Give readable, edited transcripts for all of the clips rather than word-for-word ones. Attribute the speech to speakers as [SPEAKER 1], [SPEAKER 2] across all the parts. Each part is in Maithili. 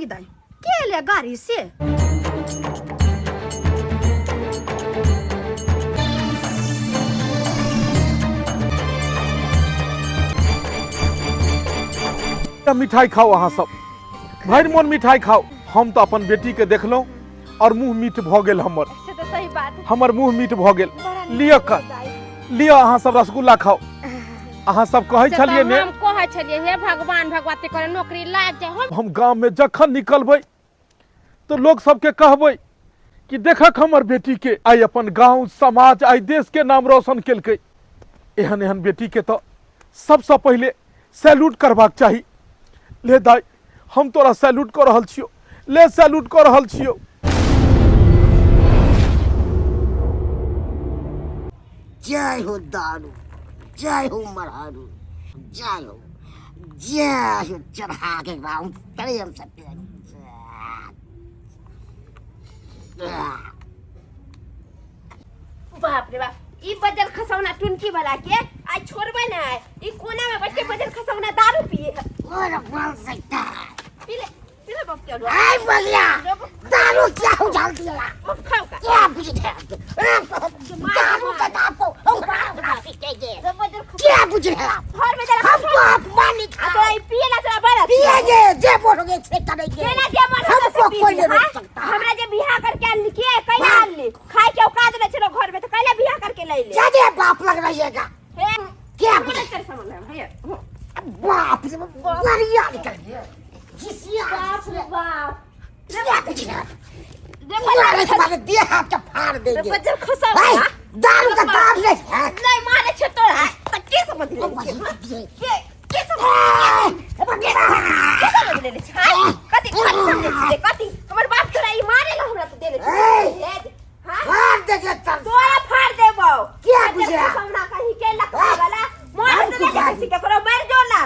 [SPEAKER 1] गे दाई के ले गाड़ी से
[SPEAKER 2] तऽ मिठाई खाउ अहाँ सब भरि मोन मिठाई खाउ हम तऽ अपन बेटी के देखलहुँ और मुंह मीठ भऽ गेल हमर
[SPEAKER 1] से तऽ सही बात
[SPEAKER 2] हमर मुंह मीठ भऽ गेल
[SPEAKER 1] बड़ा नीक
[SPEAKER 2] लिअ कर
[SPEAKER 1] दाई।
[SPEAKER 2] लिअ अहाँ सब रसगुल्ला खाउ अहाँ सब कहै
[SPEAKER 3] से
[SPEAKER 2] छलियै
[SPEAKER 3] तऽ
[SPEAKER 2] ने
[SPEAKER 3] हम कहै छलियै हे भगवान भगवती करे नौकरी लागि जाय हम
[SPEAKER 2] हम गाम में जखन निकलबै तऽ लोक सबके कहबै कि देखक हमर बेटी के आइ अपन गांव समाज आइ देश के नाम रोशन केलकै एहन एहन बेटी के तऽ सबसँ पहिले सैल्यूट करबाक चाही ले दाई हम तोरा सैल्यूट कऽ रहल छियौ ले सैल्यूट कऽ रहल छियौ
[SPEAKER 4] जय हो दारू जय हो मरहरू जय हो जय हो चढ़ा के राम प्रेम से प्रेम
[SPEAKER 3] बाप रे बाप ई बजर खसौना टुनकी वाला के आइ छोड़बै ना ई कोना में बैठ के बजर खसौना दारू पिए
[SPEAKER 4] और बोल सकता है
[SPEAKER 3] पी ले पी ले बाप के
[SPEAKER 4] आई बलिया दारू क्या उछाल दिया
[SPEAKER 3] बाप खाओ का
[SPEAKER 4] क्या बुझे दारू का दाप को उड़ा उड़ा पीटेंगे
[SPEAKER 3] बजर
[SPEAKER 4] क्या बुझे आप
[SPEAKER 3] घर में जरा
[SPEAKER 4] हमको अपमानित
[SPEAKER 3] आ तोरा ई पिए ला तोरा बड़ा
[SPEAKER 4] पिएंगे जे बोलोगे से करेंगे
[SPEAKER 3] जेना जे मन होता से
[SPEAKER 4] हमको
[SPEAKER 3] पी
[SPEAKER 4] कोई
[SPEAKER 3] ली,
[SPEAKER 4] नहीं
[SPEAKER 3] हाँ?
[SPEAKER 4] रोक सकता
[SPEAKER 3] हमरा जे बियाह करके आनली के कैला आनली खाए के औकात नहीं छलो घर में तो कैला बियाह करके ले ले
[SPEAKER 4] ज्यादा बाप लग रही है
[SPEAKER 3] हे
[SPEAKER 4] क्या
[SPEAKER 3] बोले तेरे सामने भैया
[SPEAKER 4] बाप रे बढ़िया निकल गया जिसिया
[SPEAKER 3] बाप रे बाप
[SPEAKER 4] क्या कुछ है
[SPEAKER 3] रे
[SPEAKER 4] तुम्हारे तुम्हारे देह हाथ के फाड़ देंगे
[SPEAKER 3] बजर खसा
[SPEAKER 4] भाई दारू का दाम नहीं है
[SPEAKER 3] नहीं मारे छे तोरा त के समझ ले
[SPEAKER 4] ए,
[SPEAKER 3] के के समझ के समझ ले छे हां कथि कथि समझ ले कथि हमर बाप तोरा ई मारे ला हमरा त देले छे
[SPEAKER 4] ए!
[SPEAKER 3] हां
[SPEAKER 4] फाड़ देंगे चल
[SPEAKER 3] तोरा फाड़ देबो
[SPEAKER 4] क्या बुझा?
[SPEAKER 3] सामना कहीं के लकवा वाला मोर
[SPEAKER 4] हम
[SPEAKER 3] से नहीं
[SPEAKER 4] बुझा।
[SPEAKER 3] देखै छी केकरो मर जो ना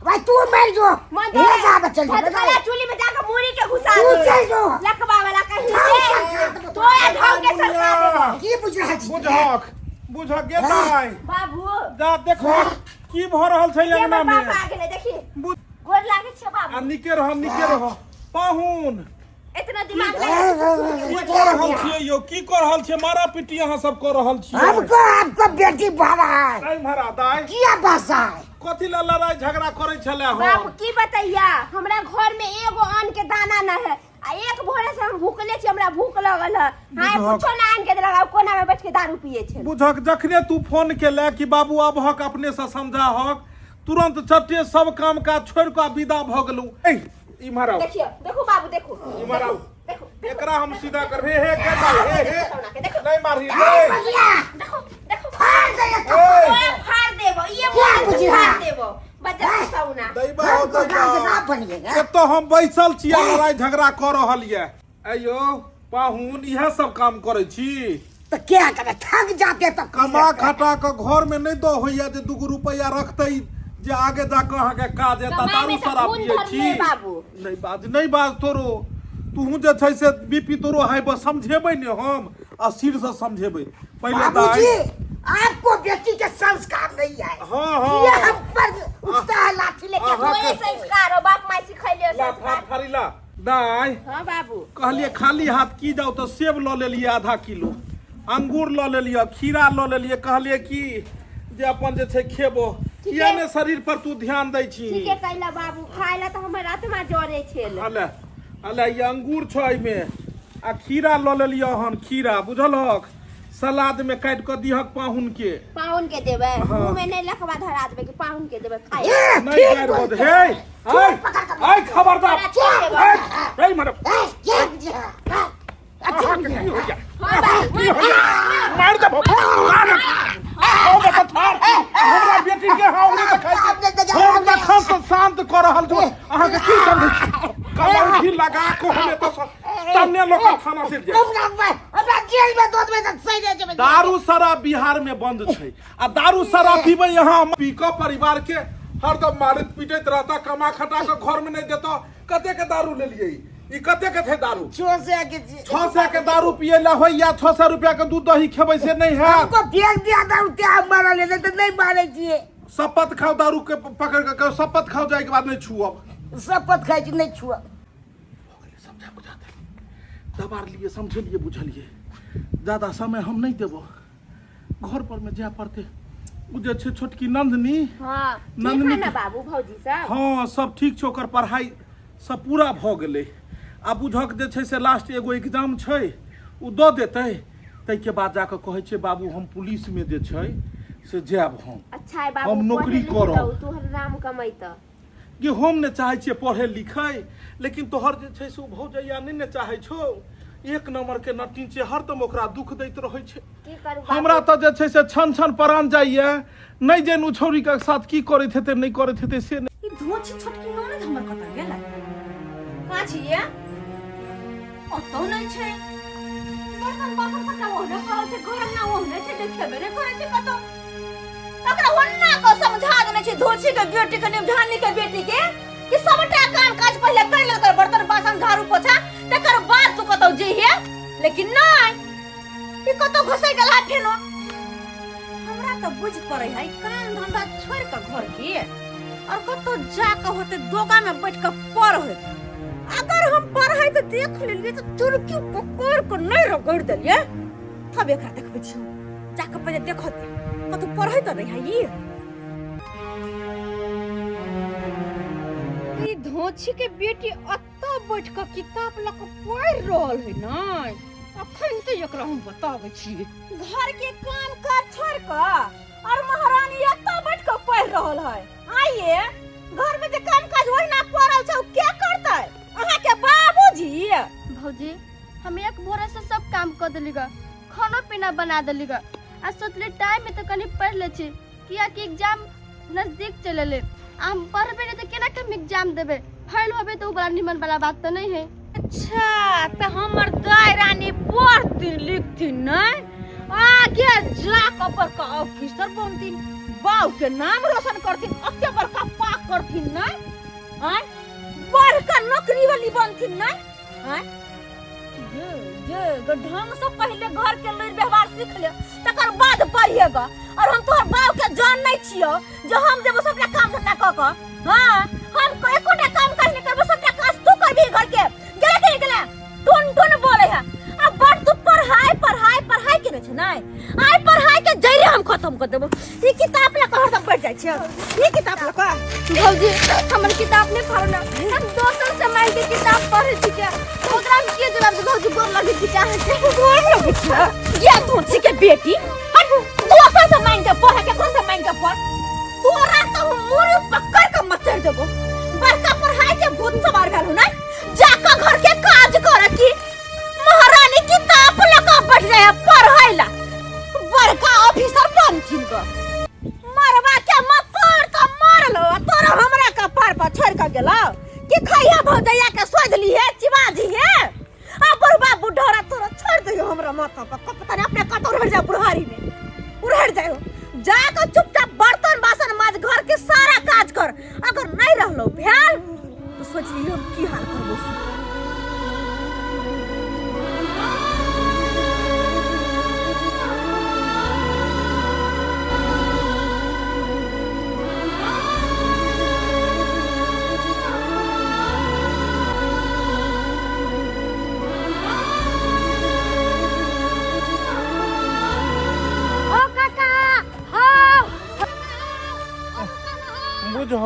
[SPEAKER 4] भाई तू मर जो
[SPEAKER 3] मन
[SPEAKER 4] ले जा बच्चे
[SPEAKER 3] भतकला चूल्ही में जाकर मूड़ी के घुसा
[SPEAKER 4] तू
[SPEAKER 3] दे
[SPEAKER 4] चल जो।
[SPEAKER 3] लकवा वाला कहीं
[SPEAKER 4] खाओ
[SPEAKER 3] के
[SPEAKER 4] सरकार तो
[SPEAKER 3] तोरा ढंग के सरकार देबो
[SPEAKER 4] की बुझ रहा छी
[SPEAKER 2] बुझक बुझक गे दाइ
[SPEAKER 3] बाबू
[SPEAKER 2] जा देखो की भऽ रहल छै
[SPEAKER 3] के
[SPEAKER 2] अंगना
[SPEAKER 3] हमर
[SPEAKER 2] में
[SPEAKER 3] बाप आ गेलै देखी
[SPEAKER 2] बुझ
[SPEAKER 3] गोर लागै छै
[SPEAKER 2] आ
[SPEAKER 3] बाबू
[SPEAKER 2] निके रह निके रह पाहुन
[SPEAKER 3] इतना दिमाग लगा
[SPEAKER 2] की कऽ रहल छियै यौ की कऽ रहल छियै मारा पीटी अहाँ सब कऽ रहल छियै
[SPEAKER 4] हमको आपको बेटी भरा है
[SPEAKER 2] दाइ मारा दाइ
[SPEAKER 4] किया बसा है
[SPEAKER 2] कथी लए लड़ाई झगड़ा करै छलै
[SPEAKER 3] बाप
[SPEAKER 2] हन
[SPEAKER 3] की बतैया हमरा घर में एगो अन्न के दाना न है आ एक भोरे से हम भूखले छी हमरा भूख लगल है हाँ
[SPEAKER 2] बुझक।
[SPEAKER 3] कुछो ना आन के देलक आ कोना में बैठ के दारू पिए छै
[SPEAKER 2] बुझक जखने तू फोन केले कि बाबू अबहक अपने से समझाहक तुरंत चटे सब काम काज छोड़ि कऽ विदा भऽ गेलहुँ ए इम्हर आउ
[SPEAKER 3] देखियो देखो बाबू देखो
[SPEAKER 2] इम्हर आउ
[SPEAKER 3] देखो
[SPEAKER 2] एकरा हम सीधा कर हे हे के दाइ हे हे
[SPEAKER 3] देखो
[SPEAKER 2] नहीं मारही रे
[SPEAKER 3] देखो देखो
[SPEAKER 4] फाड़ दे ये
[SPEAKER 2] ए
[SPEAKER 3] ओए फाड़ देबो ये
[SPEAKER 4] क्या
[SPEAKER 3] मोबाइल से
[SPEAKER 4] बुझला?
[SPEAKER 3] फाड़ देबो बच्चा फसाउना
[SPEAKER 2] दैबा हो
[SPEAKER 4] हमको
[SPEAKER 2] दैबा
[SPEAKER 4] राज ना बनिएगा
[SPEAKER 2] एतऽ हम बैसल छी आ लड़ाई झगड़ा कऽ रहल यऽ अयो पाहुन इएह सब काम करै छी
[SPEAKER 4] तो क्या करे थक जाते तो
[SPEAKER 2] कमा खटा कऽ घर में नहि दऽ होइया जे दूगो रुपैआ रखतै जे आगे जा कऽ अहाँके काज एता
[SPEAKER 3] कमाइ
[SPEAKER 2] दारू
[SPEAKER 3] मे तऽ
[SPEAKER 2] शराब
[SPEAKER 3] खून
[SPEAKER 2] पियै छी
[SPEAKER 3] धरले बाबू।
[SPEAKER 2] नहि बाज नहि बाज तोरो तूहू जे छै से बीपी तोरो हाई बस समझेबै ने हम आ सिर से समझेबै पहिले
[SPEAKER 4] बाबूजी
[SPEAKER 2] दाइ
[SPEAKER 4] आपको बेटी के संस्कार नहीं है
[SPEAKER 2] हाँ, हाँ।
[SPEAKER 4] ये हम पर उठता है लाठी लेके
[SPEAKER 2] हाँ,
[SPEAKER 3] तोरे संस्कार हो बाप माय सिखैले
[SPEAKER 2] ला फाड़
[SPEAKER 3] संस्कार
[SPEAKER 2] फाड़ी ला दाइ
[SPEAKER 3] हां बाबू
[SPEAKER 2] कहलिए खाली हाथ की जाउ तऽ सेब लऽ लेलियै आधा किलो अंगूर लऽ लेलियै खीरा लऽ लेलियै कहलियै कि जे अपन जे छै खेबो किया ने शरीर पर तू ध्यान दै छी
[SPEAKER 3] ठीके कैला बाबू खाय ला तऽ हमर आत्मा जरे छेल
[SPEAKER 2] अले अले ई अंगूर छौ एहिमे आ खीरा लऽ लेलियै हन खीरा बुझलहक सलाद में काटि कऽ दिहक पाहुन के
[SPEAKER 3] पाहुन के देबै
[SPEAKER 2] हाँ।
[SPEAKER 3] मुंह में नहीं लखवा धरा देबै कि पाहुन के देबै खाय
[SPEAKER 4] ए,
[SPEAKER 2] नहीं
[SPEAKER 4] ठीक
[SPEAKER 2] गारि
[SPEAKER 4] बोलते
[SPEAKER 2] बोल हे
[SPEAKER 4] हैं।
[SPEAKER 2] हे
[SPEAKER 4] पकड़ कर
[SPEAKER 2] ऐ खबरदार
[SPEAKER 3] तोरा छोड़ देबै।
[SPEAKER 2] ऐ ऐ मरब
[SPEAKER 4] ए, ये बुझे है, ए, अच्छा
[SPEAKER 2] अहाँके
[SPEAKER 4] बुझे
[SPEAKER 2] की
[SPEAKER 4] है।
[SPEAKER 2] होइया
[SPEAKER 3] हाँ बाबू
[SPEAKER 2] की होइया मारि देबो मार ओ बेटा थार हमरा बेटी के हाउरी देखाइ छै हम जखन से शांत कऽ रहल छौ अहाँके की समझै छी कलौठी लगा कऽ हम एतऽ सँ तन्ने लोक थाना चलि जाय
[SPEAKER 4] हमरा हमरा जेल में दो देबै तऽ सही रह जेबै
[SPEAKER 2] दारू शराब बिहार में बंद छै आ दारू शराब पीबै यहाँ पी कऽ परिवार के हरदम मारैत पीटैत रहता कमा खटा कऽ घर में नहीं देता कते के दारू लेलियै ई कते के थे दारू
[SPEAKER 4] 600 के जी
[SPEAKER 2] 600 के दारू पिए ला होइया 600 रुपया के दूध दही खेबै से नहीं है
[SPEAKER 4] हमको फेंक दिया दारू ते हम मारा लेते तो नहीं मारे छिए
[SPEAKER 2] शपथ खाओ दारू के पकड़ के कहो, शपथ खाओ जाए के बाद नहीं छुअब
[SPEAKER 4] शपथ खाइ छी नहीं छुआ
[SPEAKER 2] समझा बुझा देलियै, दबारलियै, समझेलियै बुझलियै। ज्यादा समय हम नहि देबो, घर पर में जाय पड़तै। ओ जे छै छोटकी नंदनी।
[SPEAKER 3] हाँ, ठीक
[SPEAKER 2] नंदनी
[SPEAKER 3] है ना बाबू भौजी सब?
[SPEAKER 2] हाँ, सब ठीक छै। ओकर पढ़ाई सब पूरा भऽ गेलै। आब बुझक जे छै से लास्ट एगो एग्जाम छै, ओ दऽ देतै, ताहिके बाद जाकऽ कहै छै बाबू हम पुलिसमे जे छै से जायब हम।
[SPEAKER 3] अच्छा है बाबू,
[SPEAKER 2] हम नौकरी
[SPEAKER 3] पढ़े लिखे
[SPEAKER 2] करब।
[SPEAKER 3] तऽ तोहर नाम कमैतऽ।
[SPEAKER 2] कि हम ने चाहै छियै पढ़ै लिखै, लेकिन तोहर जे छै से ओ भौजैया नहि ने चाहै छौ। एक नम्बरके नटिन छै, हरदम ओकरा दुख दैत रहै छै।
[SPEAKER 3] की करू बाबू?
[SPEAKER 2] हमरा तऽ जे छै से छन छन परान जाइए, नहि जानि ओ छौड़ीके साथ की करैत हेतै नहि करैत हेतै से नहि।
[SPEAKER 1] ई धोछी छोटकी ननद हमर कतऽ गेलै?
[SPEAKER 3] कहाँ छियै?
[SPEAKER 1] ओतौ नहि छै। बर्तन बासन सबटा ओहने पड़ल छै, घर अंगना ओहने छै, देखेबे नहि करै छै कतौ।
[SPEAKER 3] ओकरा ओन्ना को समझा देने छै धोछी के बेटी के, निवझानी के बेटी के, कि सबटा काम काज पहिले कर लेल कर, बर्तन बासन झाड़ू पोछा, तकर बाद तू कतौ जइहे। लेकिन नहीं, ई कतौ घुसै गेला फेनो।
[SPEAKER 1] हमरा तऽ बुझ पड़ै है काम धंधा छोड़ के घर के और कतौ जा के होते दोगा में बैठ के पढ़े। अगर हम पढ़े तऽ देख लेलिए तऽ चुरकी पकड़ के नहीं रगड़ देलिए तब एकरा देखबै छी। जाके पहिले देखत कतौ पढ़े तऽ नहीं है ई। ई धोछी के बेटी अतऽ बैठ के किताब लऽ के पढ़ि रहल है। नहीं, अखन तऽ एकरा हम बताबै छी।
[SPEAKER 3] घर के काम काज छोड़ के और महारानी एतऽ बैठ के पढ़ि रहल है। आइए घर में जे काम काज ओहिना पड़ल छै, ओ के करतै? अहाँ के बाबूजी।
[SPEAKER 5] भौजी, हम एक भोरे से सब काम कर देली ग, खानो पीना बना देली ग, आ सोचली टाइम में तो कनी पढ़ ले छी, कियाकि एग्जाम नजदीक चले ले। आ हम पढ़बे नहीं तो केना के हम एग्जाम देबे? फेल होबे तो उ बड़ा निमन वाला बात तो नहीं है।
[SPEAKER 1] अच्छा, तऽ हमर दाय रानी पढ़थिन लिखथिन नहीं, आगे जा कऽ बड़का ऑफिसर बनथिन, बाप के नाम रोशन करथिन, अते बड़का पाक करथिन नहीं, आय बड़का नौकरी वाली बनथिन नहीं। आय जे जे ग ढंग से पहले घर के लुरि व्यवहार सीख ले, तकर बाद पढ़िएगा। और हम तोहर बाप के जान नहीं छियो जो हम जेबो सबटा काम धंधा कऽ कऽ। हाँ, हम एकोटा काम काज नहीं करबो, सबटा काज तू करबी घर के। गेला के गेला टुन टुन बोले है। अब बड़ तू पढ़ाई पढ़ाई पढ़ाई केने छै नै, आइ पढ़ाई के जड़े हम खत्म कर देबो। ई किताब लऽ कऽ हरदम बैठ जाइ छियै, ई किताब लऽ कऽ।
[SPEAKER 5] भौजी, हमर किताब नहीं फाड़ो ना, हम दोसर से मांग के किताब पढ़े छी के ओकरा हम के जवाब दे? भौजी, गोर लगे छी अहाँ के।
[SPEAKER 1] गोर लगे छी ये धोती के बेटी? हट, दोसर से मांग के पढ़, केकरो से मांग के पढ़, तोरा तो हम मुड़ी पकड़ के मचड़ देबो। बड़का पढ़ाई के भूत सवार भेल हो नै, जाके घर के काज कर की महारानी किताब लऽ कऽ बैठ जाय पढ़ै ला, बड़का ऑफिसर बनथिन ग। मरवा के मकर के मारलो तोरा हमरा कपार पर छोड़ के गेलो कि खैया भौजैया के सोध लीहे चिबा दिहे। आ बुढ़बा बुढ़ौरा तोरा छोड़ दियो हमरा माथा पर, पता नहीं अपने कतौ उड़हड़ जाए, बुढ़ारी में उड़हड़ जाए। जाके चुपचाप बर्तन बासन माज, घर के सारा काज कर। अगर नहीं रहलो भेल तो सोच लियो हम की हाल करबो।
[SPEAKER 5] ओ काका हौ।
[SPEAKER 2] बुझह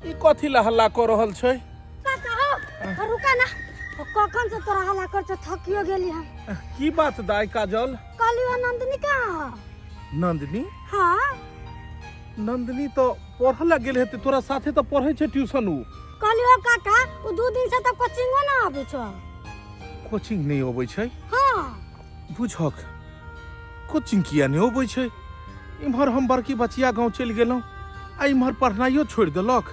[SPEAKER 2] ई कथी ला हल्ला कऽ रहल छै?
[SPEAKER 5] काका हौ, रुका ना, कखन से तोरा हल्ला कर छौ, थकियो गेली हम।
[SPEAKER 2] की बात दाय काजल?
[SPEAKER 5] कहलियो नंदिनी कहाँ?
[SPEAKER 2] नंदिनी?
[SPEAKER 5] हाँ।
[SPEAKER 2] नंदिनी तो पढ़ऽ ला गेल हेतै, तोरा साथे तऽ पढ़ै छै ट्यूशन उ।
[SPEAKER 5] कहलियो काका, उ 2 दिन से तऽ कोचिंगो ना आबै छौ।
[SPEAKER 2] कोचिंग नहि अबै छै?
[SPEAKER 5] हाँ।
[SPEAKER 2] बुझक कोचिंग किया नहि अबै छै? इम्हर हम बड़की बचिया गाँव चलि गेलहुँ आ इम्हर पढ़नाइयो छोड़ि देलक।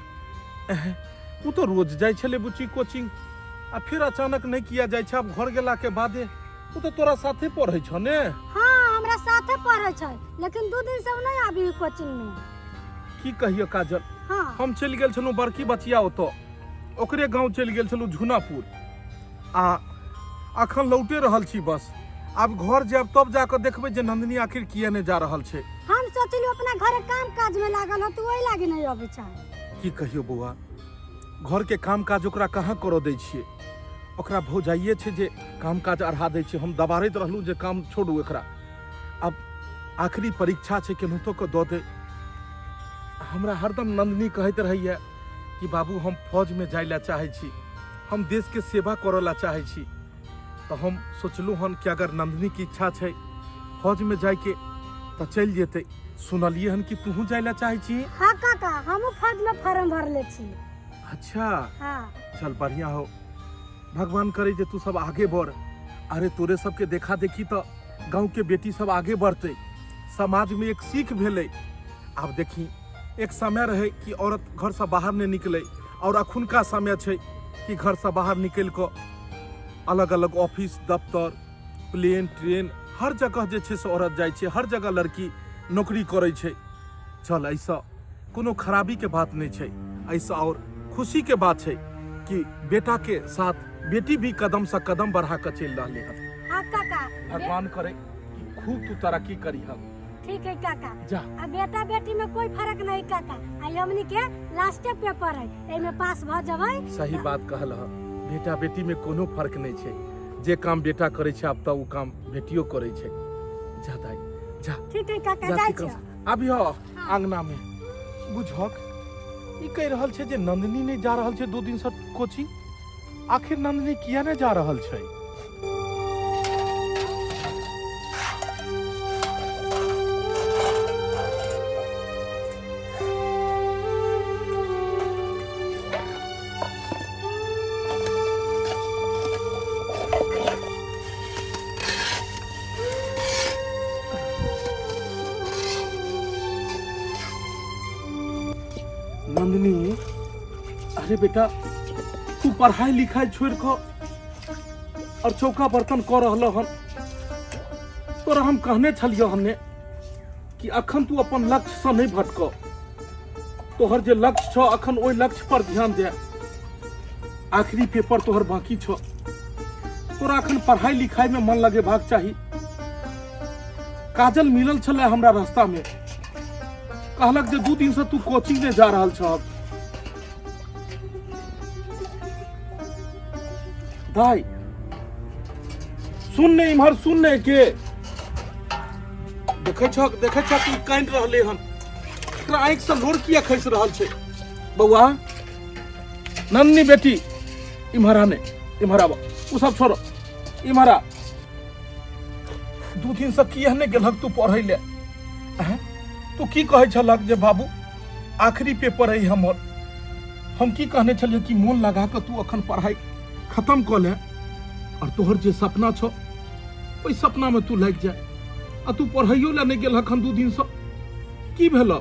[SPEAKER 2] ओ तऽ रोज जाइ छलै बुच्ची कोचिंग, आ फिर अचानक नहि किया जाइ छै? आब घर गेलाके बादे ओ तऽ तोरा साथे पढ़ै छौ ने?
[SPEAKER 5] हाँ, हमरा साथे पढ़ै छै, लेकिन 2 दिन से उ नहि आबी कोचिंग में।
[SPEAKER 2] की कहियो काजल?
[SPEAKER 5] हाँ।
[SPEAKER 2] हम चलि गेल छलहुँ बड़की बचिया ओतऽ, ओकरे गाँव चलि गेल छलहुँ झुनापुर, आ अखन लौटे रहल छी बस। आब घर जायब तब जाकऽ देखबै जे नंदिनी आखिर किया नहि जा रहल छै।
[SPEAKER 5] हम सोचलियो अपना घरे काम काज में लागल हो तू, ओहि लागी नहीं अबै छै।
[SPEAKER 2] की कहियो बौआ, घर के काम काज ओकरा कहाँ करऽ दै छियै? ओकरा भौजाइए छै जे काम काज अढ़ा दै छै। हम दबारैत रहलहुँ जे काम छोड़ू एकरा, आब आखिरी परीक्षा छै, केनाहितो कऽ दऽ दे। हमरा हरदम नंदनी कहैत रहैए कि बाबू हम फौजमे जाइ लए चाहै छी, हम देशके सेवा करऽ लए चाहै छी। तऽ हम सोचलहुँ हन कि अगर नंदनीके इच्छा छै फौजमे जाइके तऽ चलि जेतै। सुनलियै हन कि तूहूँ जाइ लए चाहै छी?
[SPEAKER 6] हाँ काका, हमहूँ फौजमे फॉर्म भरले छी।
[SPEAKER 2] अच्छा।
[SPEAKER 6] हाँ।
[SPEAKER 2] चल बढ़िया हो, भगवान करे जे तू सब आगे बढ़। अरे तोरे सबके देखा देखी तो गांव के बेटी सब आगे बढ़ते, समाज में एक सीख भेलै। आब देखी एक समय रहे कि औरत घर से बाहर नहीं निकले, और अखुनका समय छै कि घर से बाहर निकल कऽ अलग अलग ऑफिस दफ्तर प्लेन ट्रेन हर जगह जे छै से औरत जाइ छै, हर जगह लड़की नौकरी करै छै। चल एहिसँ कोनो खराबी के बात नहीं छै, एहिसँ और खुशी के बात छै कि बेटा के साथ बेटी भी कदम से कदम बढ़ा के चलि रहले हन।
[SPEAKER 6] हाँ काका।
[SPEAKER 2] भगवान करे कि खूब तू तरक्की करी हन।
[SPEAKER 6] ठीक है काका।
[SPEAKER 2] जा।
[SPEAKER 6] आ बेटा बेटी में कोई फर्क नहीं काका, आई हमनी के लास्टे पेपर है, एमे पास भ जबै।
[SPEAKER 2] सही बात कहल ह, बेटा बेटी में कोनो फर्क नहीं छै, जे काम बेटा करे छै आब त उ काम बेटियो करे छै। जा दाई जा।
[SPEAKER 6] ठीक है काका,
[SPEAKER 2] जा
[SPEAKER 6] जाइ
[SPEAKER 2] चिकन
[SPEAKER 6] छी।
[SPEAKER 2] अभी हो आंगना में बुझक ई कहि रहल छै जे नंदनी नहीं जा रहल छै 2 दिन से कोचिंग, आखिर नंदनी किया नहीं जा रहल छै? नंदिनी, अरे बेटा तू पढ़ाई लिखाई छोड़ के और चौका बर्तन कर रहल हन। तोरा हम कहने छलियो हमने कि अखन तू अपन लक्ष्य से नहीं भटक, तोहर जे लक्ष्य छौ अखन ओहि लक्ष्य पर ध्यान दे। आखिरी पेपर तोहर बाकी छौ, तोरा अखन पढ़ाई लिखाई में मन लगेबाक चाही। काजल मिलल छलै हमरा रास्ता में, कहलक जे 2 दिन से तू कोचिंग नहीं जा रहल छह। दाई सुन ने इम्हर सुन ने के देखै छह, देखै छह कि कानि रहले हन, एकरा आँखि से लोर किया खसि रहल छै? बौआ नन्नी बेटी इम्हर आने, इम्हर आब, ओ सब छोड़ो, इम्हर आ। 2 दिन से किया नहि गेलहक तू पढ़ै ले? आँय? तू की कहै छलक जे बाबू आखिरी पेपर है हमर? हम की कहने छलियै कि मोन लगा कऽ तू अखन पढ़ाई खत्म कऽ ले और तोहर जे सपना छौ ओहि सपना में तू लागि जा, आ तू पढ़ाइयो ले नहि गेलहक हन 2 दिन से, की भेल?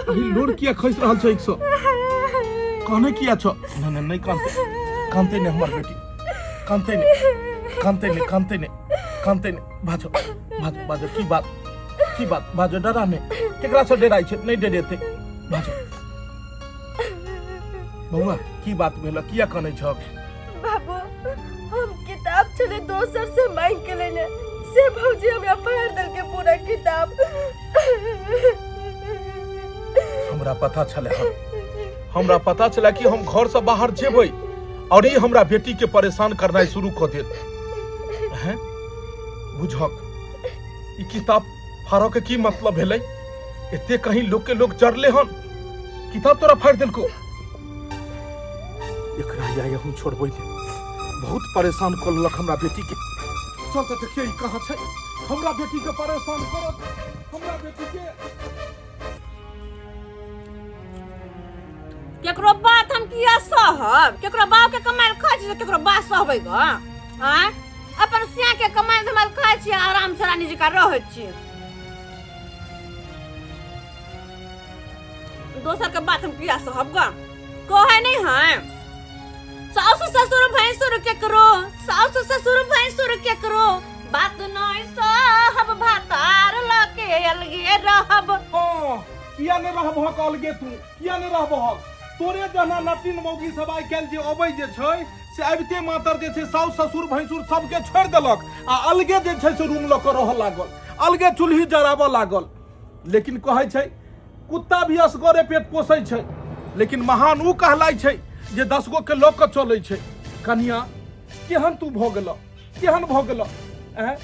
[SPEAKER 2] अही लोर किया खसि रहल छै? एक सौ कहने किया छौ? नहीं नहीं नहीं कानते, कानते नहीं हमर बेटी, कानते नहीं, कानते नहीं, कानते नहीं, कानते नहीं। बाजो बाजो बाजो, की बात, की बात, बाजो, डरा नहीं, केकरा से डराइ छै? नहीं डरेते, बाजो बौआ, की बात भेल, किया कानै छौ?
[SPEAKER 5] बाबू हम किताब छले दोसर से मांग के लेने, से भौजी हमरा फाड़ देलके पूरा किताब।
[SPEAKER 2] हमरा पता छले हन, हमरा पता छले कि हम घर से बाहर जेबै और ई हमरा बेटी के परेशान करनाइ शुरू कऽ देत। हैं बुझक ई किताब फाड़ऽ के की मतलब भेलै? एते कहीं लोग के लोग जरले हन, किताब तोरा फाड़ि देलको। एकरा या हम छोड़बै नहि, बहुत परेशान कऽ लेलक हमरा बेटी के। चल तऽ देखिए ई कहाँ छै, हमरा बेटी के परेशान करत, हमरा बेटी के।
[SPEAKER 1] केकरो बात हम किया सहब? केकरो बाप के कमायल खाइ छी, केकरो बात सहबै ग? आँय अपन सिया के कमायल धमायल खाइ छी, आराम से रानी जी का रहै छी। दोसर के बात हम किया सहब ग? कहे नहीं है सासु ससुर भैंसुर केकरो, सासु ससुर भैंसुर केकरो बात नहीं सहब, भातार लके अलगे रहब।
[SPEAKER 2] हाँ, किया नहीं रहबहक अलगे तू, किया नहीं रहबहक? तोरे जहना नटिन मौगी सब आइ काल्हि जे अबै जे छै से आबिते मातर जे छै सासु ससुर भैंसुर सबके छोड़ि देलक आ अलगे जे छै से रूम लऽ कऽ रहऽ लागल, अलगे चूल्ही जराबऽ लागल। लेकिन कहै छै कुत्ता भी असगरे पेट पोसै छै, लेकिन महान ऊ कहलाइ छै जे 10 गो के लऽ कऽ चलै छै। कनिया केहन तू भऽ गेलह, केहन भऽ गेलह? ऐं,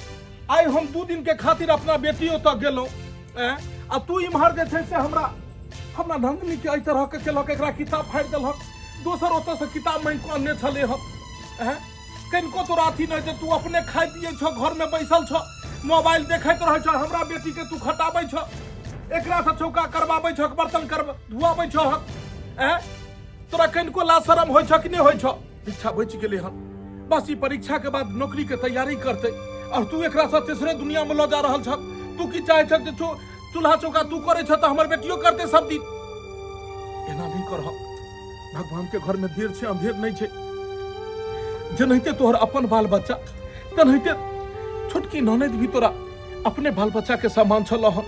[SPEAKER 2] आइ हम 2 दिन के खातिर अपना बेटी ओतऽ गेलहुँ, ऐं, आ तू इम्हर जे छै से हमरा हमरा नंदनी के एहि तरह के केलक, एकरा किताब फाड़ि देलक, दोसर ओतऽ से किताब मांगि कऽ अनने छलै हम। ऐं, कनिको तोरा अथी नहि जे तू अपने खाइ पियै छह, घर में बैसल छह, मोबाइल देखैत रहै छह, हमरा बेटी के तू खटाबै छह, एकरा से चौका करबाबै छह, बर्तन कर धुआबै छह। ऐं, तोरा कनिको लाज शरम होइ छह कि नहि होइ छह? परीक्षा बचि गेलै हन, बस ई परीक्षा के बाद नौकरी के तैयारी करतै, और तू एकरा से तेसरे दुनिया में लऽ जा रहल छह। तू की चाहे छह जे चूल्हा चौका तू करै छह तऽ हमर बेटियो करतै सब दिन? एना नहि करह, भगवान के घर में देर छै अंधेर नहीं छै। जेनाहिते तोहर अपन बाल बच्चा तेनाहिते छोटकी ननद भी तोरा अपने बाल बच्चा के समान छल हन।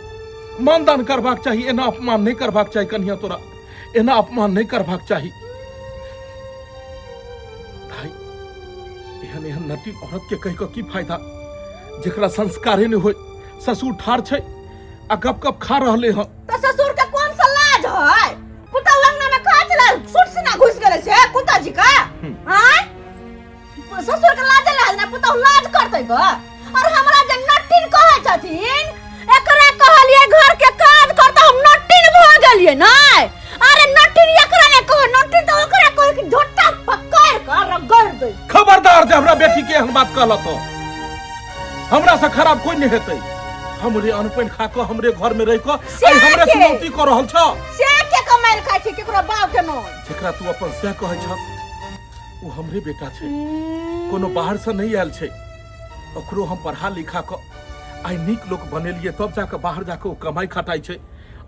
[SPEAKER 2] मानदान करबाक चाही, एना अपमान नहीं करबाक चाही। कन्या तोरा एना अपमान नहीं करबाक चाही। भाई एहन एहन नटी औरत के कह कऽ की फायदा जेकरा संस्कारे नहीं होय। ससुर ठार छै आ गप गप खा रहले हन।
[SPEAKER 1] तो ससुर के कौन सा लाज है? पुता अंगना में कहा चला सुट से ना घुस गेले से कुत्ता जी का। आय ससुर के लाज लाज ना पुता लाज करते ग। और हमरा जे नट्टिन कहै छथिन, एकरा कहलिए घर के काज करता हम नट्टिन भ गेलिए नै। अरे नट्टिन एकरा ने कह, नट्टिन तो ओकरा कह कि झोटा पकड़ कर रगड़ दे।
[SPEAKER 2] खबरदार जे हमरा बेटी के एहन बात कहल तो हमरा से खराब कोई नहीं हेतै। हमरे अन्न पानि खा कऽ हमरे घर में रहि कऽ आइ हमरे
[SPEAKER 1] के?
[SPEAKER 2] चुनौती कऽ रहल छह।
[SPEAKER 1] से के कमाइल खाइ छै केकरो बाप के नहीं।
[SPEAKER 2] जेकरा तू अपन सह कहै छह ओ हमरे बेटा छै, कोनो बाहर से नहीं आयल छै। ओकरो हम पढ़ा लिखा कऽ आइ नीक लोक बनेलिए तब जाकऽ बाहर जाकऽ ओ कमाइ खटाइ छै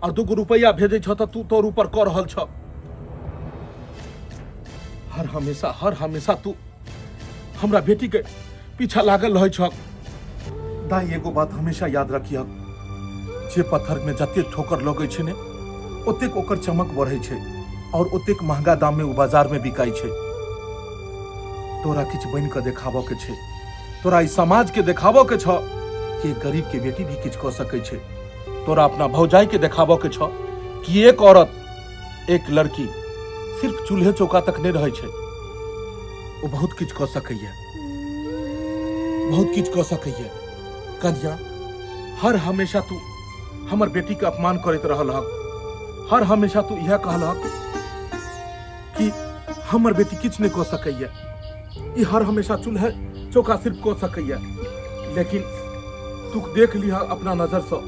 [SPEAKER 2] और 2 गो रुपैआ भेजै छह तऽ तू तोर ऊपर कऽ रहल छह। हर हमेशा तू हमरा बेटी के पीछा लागल रहै छह। दाई एगो बात हमेशा याद रखिह, जे पत्थर में जतेक ठोकर लगै छै ने ओतेक ओकर चमक बढ़ै छै और ओतेक महंगा दाम में ओ बाजार में बिकाइ छै। तोरा किछु बनि कऽ देखाबऽ के छै, तोरा ई समाज के देखाबऽ के छह कि एक गरीब के बेटी भी किछु कऽ सकै छै। तोरा अपना भौजाई के देखाबऽ के छह कि एक औरत एक लड़की सिर्फ चूल्हे चौका तक नहीं रहै छै, ओ बहुत किछु कऽ सकैया, बहुत किछु कऽ सकैया। कन्या हर हमेशा तू हमर बेटी के अपमान करैत रहल हक, हर हमेशा तू इएह कहल हक कि हमर बेटी किछु नहीं कऽ सकैया, ई हर हमेशा चूल्हा चौका सिर्फ कऽ सकैया। लेकिन तू देख लिह अपना नजर से,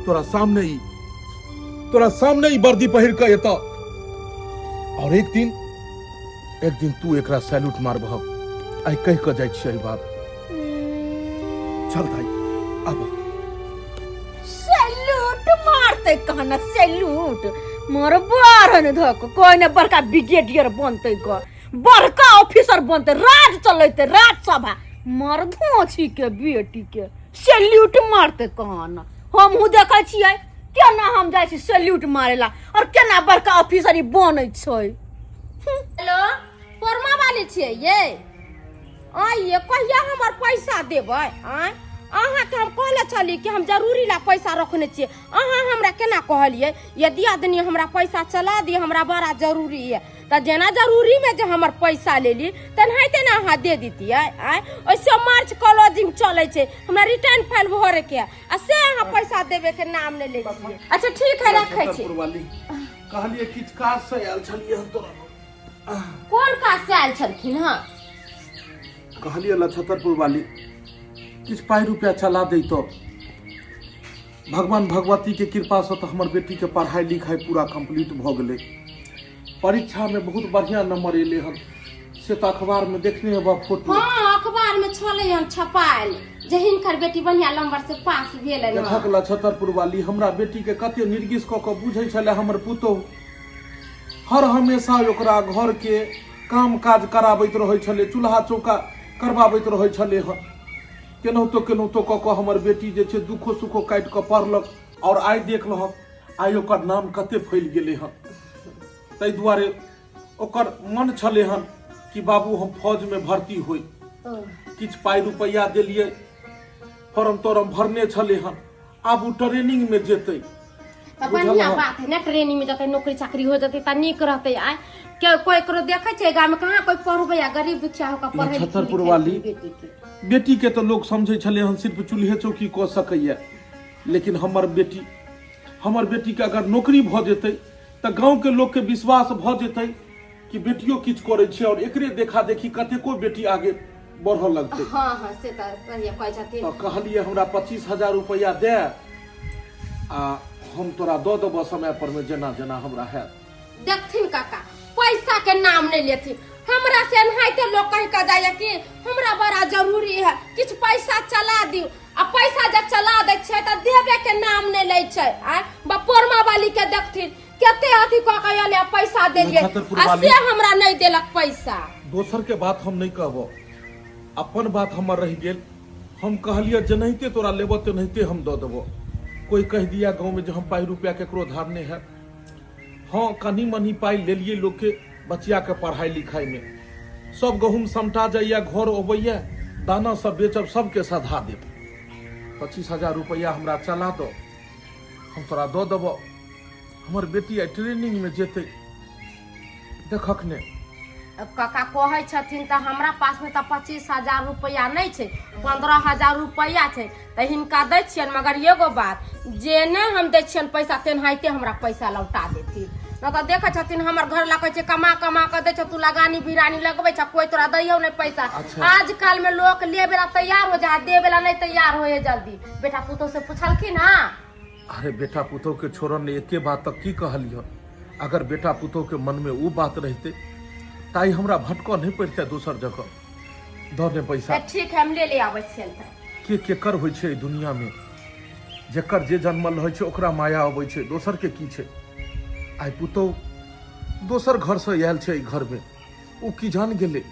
[SPEAKER 2] तोरा सामने ई वर्दी पहिर के एतऽ और एक दिन तू एकरा सैल्यूट मारबह। आइ कहि कऽ जाइ छियै ई बात। चल दाई आब।
[SPEAKER 1] सैल्यूट मारते कहना, सैल्यूट मोर बारन धक कोई ने बड़का ब्रिगेडियर बनते ग, बड़का ऑफिसर बनते, राज चलेते राजसभा। मर धोछी के बेटी के सैल्यूट मारते कहना। हमहूँ देखै छियै केना हम जाइ छी सैल्यूट मारेला और केना बड़का ऑफिसर ई बनै छै।
[SPEAKER 5] हेलो, परमा वाली छियै ये? आइए कहिया हमर पैसा देबै? आँय, अहाँके हम कहले छली कि हम जरूरी ला पैसा रखने छियै, अहाँ हमरा केना कहलियै ये दियादनी हमरा पैसा चला दिअ, हमरा बड़ा जरूरी है। तऽ जेना जरूरीमे जे हमर पैसा लेली तेनाहिते ने अहाँ दे दितियै। आँय, ओइसे मार्च क्लोजिंग चलै छै, हमरा रिटर्न फाइल भरैके है आ से अहाँ पैसा देबे के नाम नहि लै छियै। अच्छा ठीक है, रखै छी।
[SPEAKER 2] कहलियै किछु काज से आयल छलियै हम तोरा लग।
[SPEAKER 5] कोन काज से आयल छलखिन हँ?
[SPEAKER 2] कहलियै लछतरपुर वाली किछु पाइ रुपया चला दैतो, भगवान भगवती के कृपा से तऽ हमर बेटी के पढ़ाई लिखाई पूरा कंप्लीट भऽ गेलै, परीक्षा में बहुत बढ़िया नंबर एलै हन, से तऽ अखबार में देखने हेबऽ फोटो।
[SPEAKER 5] हाँ, अखबार में छलै हन छपायल जे हिनकर बेटी बढ़िया नंबर से पास भेलै हन।
[SPEAKER 2] देखक लछतरपुर वाली हमरा बेटी के कते निर्गिस कऽ कऽ बुझै छलै हमर पुतोहु, हर हमेशा ओकरा घर के काम काज कराबैत रहै छलै, चूल्हा चौका करबाबैत रहै छलै हन। केनाहितो केनाहितो कऽ कऽ हमर बेटी जे छै दुखो सुखो काटि कऽ पढ़लक और आइ देख लहक आइ ओकर नाम कते फैल गेलै हन। ताहि दुआरे ओकर मन छलै हन कि बाबू हम फौजमे भर्ती होइ, किछु पाइ रुपैआ देलियै, फॉर्म तॉर्म भरने छलै हन, आब ओ ट्रेनिंगमे जेतै।
[SPEAKER 7] तऽ बढ़िया बात है ने, ट्रेनिंग में जतै नौकरी चाकरी हो जतै तऽ नीक रहतै। आय के कोई ककरो देखै छै गाँव में कहाँ कोई पढ़बै आ गरीब दुखिया होकर पढ़ै
[SPEAKER 2] छतरपुर वाली।
[SPEAKER 7] बेटी के
[SPEAKER 2] बेटी के तऽ लोग समझै छलै हन सिर्फ चूल्हे चौकी कऽ सकैया, लेकिन हमर बेटी, हमर बेटी के अगर नौकरी भऽ जेतै तऽ गाँव के लोग के विश्वास भऽ जेतै कि बेटियो किछु करै छै, और एकरे देखा देखी कतेको बेटी आगे बढ़ऽ लगतै।
[SPEAKER 7] हाँ हाँ, से तऽ सही कहै छथिन।
[SPEAKER 2] तऽ कहलियै हमरा 25,000 रुपैआ दे आ हम तोरा दऽ देबऽ समय पर मे, जेना जेना हमरा हैत।
[SPEAKER 7] देखथिन काका, पैसा के नाम नहीं लेथिन। हमरा से एनाहिते लोग कह के जाइए कि हमरा बड़ा जरूरी है, किछु पैसा चला दियौ, आ पैसा जब चला दै छै तऽ देबे के नाम नहीं लै छै। आय बपोरमा वाली के देखथिन, कते अथी कऽ के एलै आ पैसा देलियै
[SPEAKER 2] नक्षत्रपुर
[SPEAKER 7] आ
[SPEAKER 2] वाली।
[SPEAKER 7] से हमरा नहीं देलक पैसा।
[SPEAKER 2] दोसर के बात हम नहीं कहबो, अपन बात हमर रहि गेल। हम कहलियै जेनाहिते तोरा लेबऽ तेनाहिते हम दऽ देबो। कोई कहि दिया गाँव में जे हम पाइ रुपया केकरो धारने है। हाँ, कनी मनी पाइ लेलियै लोग के बचिया के पढ़ाई लिखाई में। सब गहूम समटा जाइया, घर अबैया, दाना सब बेचब, सबके सधा देब। 25,000 रुपया हमरा चला दो, हम तोरा दऽ देबो। हमर बेटी आइ ट्रेनिंग में जेतै, देखक ने।
[SPEAKER 7] काका कहै छथिन तऽ हमरा पासमे तऽ 25,000 रुपैआ नहि छै, 15,000 रुपैआ छै, तऽ हिनका दै छियनि। मगर एगो बात, जेने हम दै छियनि पैसा तेनाहिते हमरा पैसा लौटा देथिन। नहि तऽ देखै छथिन हमर घर ला कहै छै कमा कमा कऽ दै छौ, तू लगानी भिरानी लगबै छ, कोइ तोरा दैयौ नहि पैसा।
[SPEAKER 2] अच्छा।
[SPEAKER 7] आजकल में लोक लेबे ला तैयार हो जा, देबे ला नहीं तैयार होए जल्दी। बेटा पुतोह से पुछलखिन हँ?
[SPEAKER 2] अरे बेटा पुतोह के छोड़न ने, एके बात तक की कहलियह, अगर बेटा पुतोह के मन में उ बात रहते ताई हमरा भटकऽ नहीं पड़ते दोसर जगह। दऽ ने पैसा।
[SPEAKER 7] तऽ ठीक है, हम ले ले आबै छियनि तऽ।
[SPEAKER 2] के केकर होइ छै एहि दुनिया में, जेकर जे जन्मल रहै छै ओकरा माया अबै छै, दोसर के की छै। आइ पुतोह दोसर घर से आयल छै एहि घर में, ओ की जान गेलै।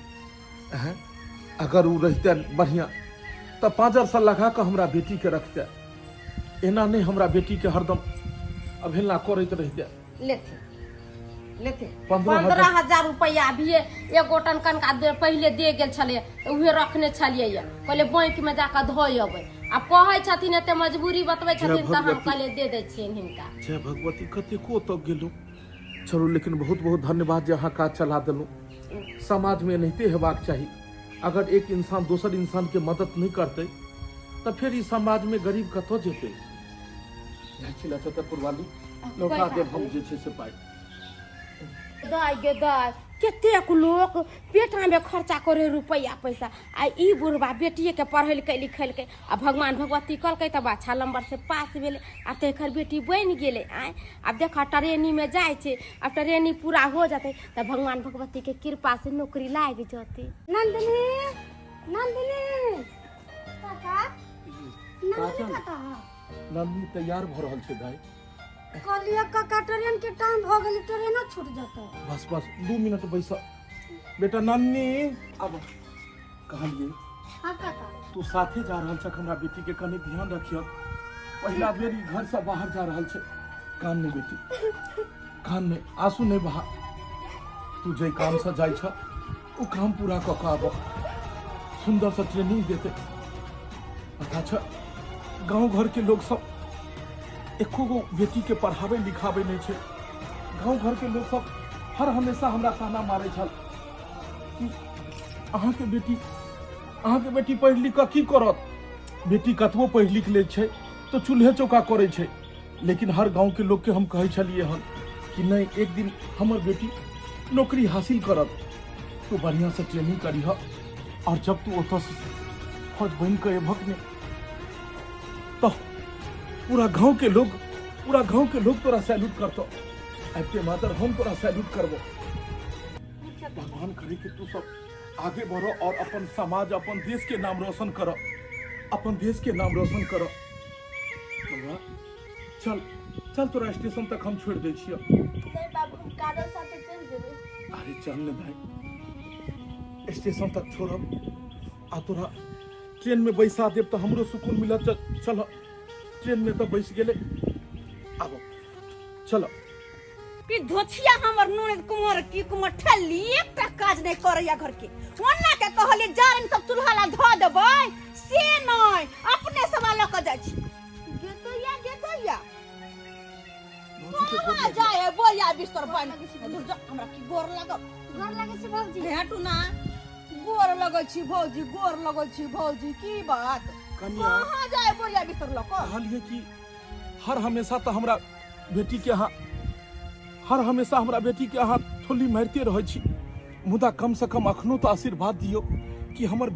[SPEAKER 2] हैं, अगर ओ रहिते बढ़िया तऽ पाँजर से लगा कऽ हमरा बेटी के रखते, एना नहि हमरा बेटी के हरदम अवहेलना करैत रहिते।
[SPEAKER 7] लेथिन लेथिन।
[SPEAKER 2] 15,000।
[SPEAKER 7] 15,000 रुपैआ अभिये एक गोटन कनका पहिले दे गेल छलै तऽ उहे रखने छलियै यऽ, कहलियै बैंक में जाकऽ धोइ अबै। आब कहै छथिन, एते मजबूरी बतबै छथिन तऽ हम
[SPEAKER 2] भगवती।
[SPEAKER 7] कहलियै दे दै छियनि हिनका।
[SPEAKER 2] जय भगवती, कतेको तक गेलहुँ। चलू, लेकिन बहुत बहुत धन्यवाद जे अहाँ काज चला देलहुँ। समाज में एनाहिते हेबाक चाही। अगर एक इंसान दोसर इंसान के मदद नहीं करतै तऽ फेर ई समाज में गरीब कतऽ जेतै। जाइ छी नक्षत्रपुर वाली, लौटा देब हम जे छै से पाइ।
[SPEAKER 7] दाय गे दाय, कतेक लोक बेटामे खर्चा करे रुपैआ पैसा, आ ई बुढ़बा बेटिएके पढ़ेलकै लिखेलकै, आ भगवान भगवती कहलकै तब अच्छा नंबर से पास भेलै, आब तऽ एकर बेटी बनि गेलै। आँय, आब देख ट्रेनिंगमे जाइ छै, आब ट्रेनिंग पूरा हो जेतै तऽ भगवान भगवतीके कृपासँ नौकरी लागि जेतै।
[SPEAKER 6] नंदिनी, नंदिनी, काका, नंदिनी कतऽ है?
[SPEAKER 2] नंदिनी तैयार भऽ रहल छै दाइ।
[SPEAKER 6] कहलियै काका ट्रेन के टाइम भऽ गेलै, ट्रेनो छूट जेतै।
[SPEAKER 2] बस बस 2 मिनट बैस बेटा। नन्नी, अब कहलिए।
[SPEAKER 6] हाँ काका।
[SPEAKER 2] तू साथे जा रहल छक, हमरा बेटी के कनि ध्यान रखियो, पहिला बेर ई घर से बाहर जा रहल छै। कान नहीं बेटी, कान नहीं, आंसू नहीं बहा। तू जे काम से जाइ छ ओ काम पूरा कऽ के आब, सुंदर से ट्रेनिंग देते। पता छ गांव घर के लोग सब एको गो बेटी के पढ़ावे लिखावे नहीं छै। गांव घर के लोग सब हर हमेशा हमरा ताना मारे छल कि अहाँके बेटी, अहाँके बेटी पढ़ि लिख कऽ की करत, बेटी कतबो पढ़ि लिख लै छै तऽ चूल्हे चौका करै छै। लेकिन हर गांव के लोग के हम कहै छलियै हन कि नहीं, एक दिन हमर बेटी नौकरी हासिल करत। तू बढ़िया से ट्रेनिंग करीह और जब तू ओतऽ से फौज बनि कऽ एबहक ने तो पूरा गांव के लोग, पूरा गांव के लोग तोरा सैल्यूट करतो। आबिते मातर हम तोरा सैल्यूट करबो। भगवान करे कि तू सब आगे बढ़ो और अपन समाज, अपन देश के नाम रोशन करो, अपन देश के नाम रोशन करो। बौआ, चल चल, तोरा स्टेशन तक हम छोड़ दै छियो।
[SPEAKER 5] नहीं बाबू, हम काजल साथे चल जेबै।
[SPEAKER 2] अरे चल ने भाई, स्टेशन तक छोड़ब आ तोरा ट्रेन में बैसा देब तऽ हमरो सुकून मिलत। चल चल, ट्रेन में तऽ बैस गेलै, आबो चलो।
[SPEAKER 1] ई धोछिया हमर नून कुंवर की कुंवर ठल्ली एकटा काज नहि करैया घर के। ओना के कहलियै जारनि सब चूल्हा ला धऽ देबै, से नहि, अपने सवा लऽ कऽ जाइ छी। गेतैया गेतैया।
[SPEAKER 2] के गोर
[SPEAKER 1] कहाँ
[SPEAKER 2] लग।
[SPEAKER 1] जाए है बोरिया बिस्तर बन दूर जा, हमरा की गोर लगब
[SPEAKER 6] गोर लगै छी भौजी
[SPEAKER 1] भेटू ना गोर लगै छी भौजी गोर लगै छी भौजी की बात
[SPEAKER 2] कनिया
[SPEAKER 1] कहाँ जाए बोरिया बिस्तर लऽ कऽ
[SPEAKER 2] कहलिए कि हर हमेशा तऽ हमरा बेटी के अहाँ हर हमेशा हमरा बेटी के अहाँ ठोली मारिते रहै छी मुदा कम से कम अखनो तऽ आशीर्वाद दियौ कि हमर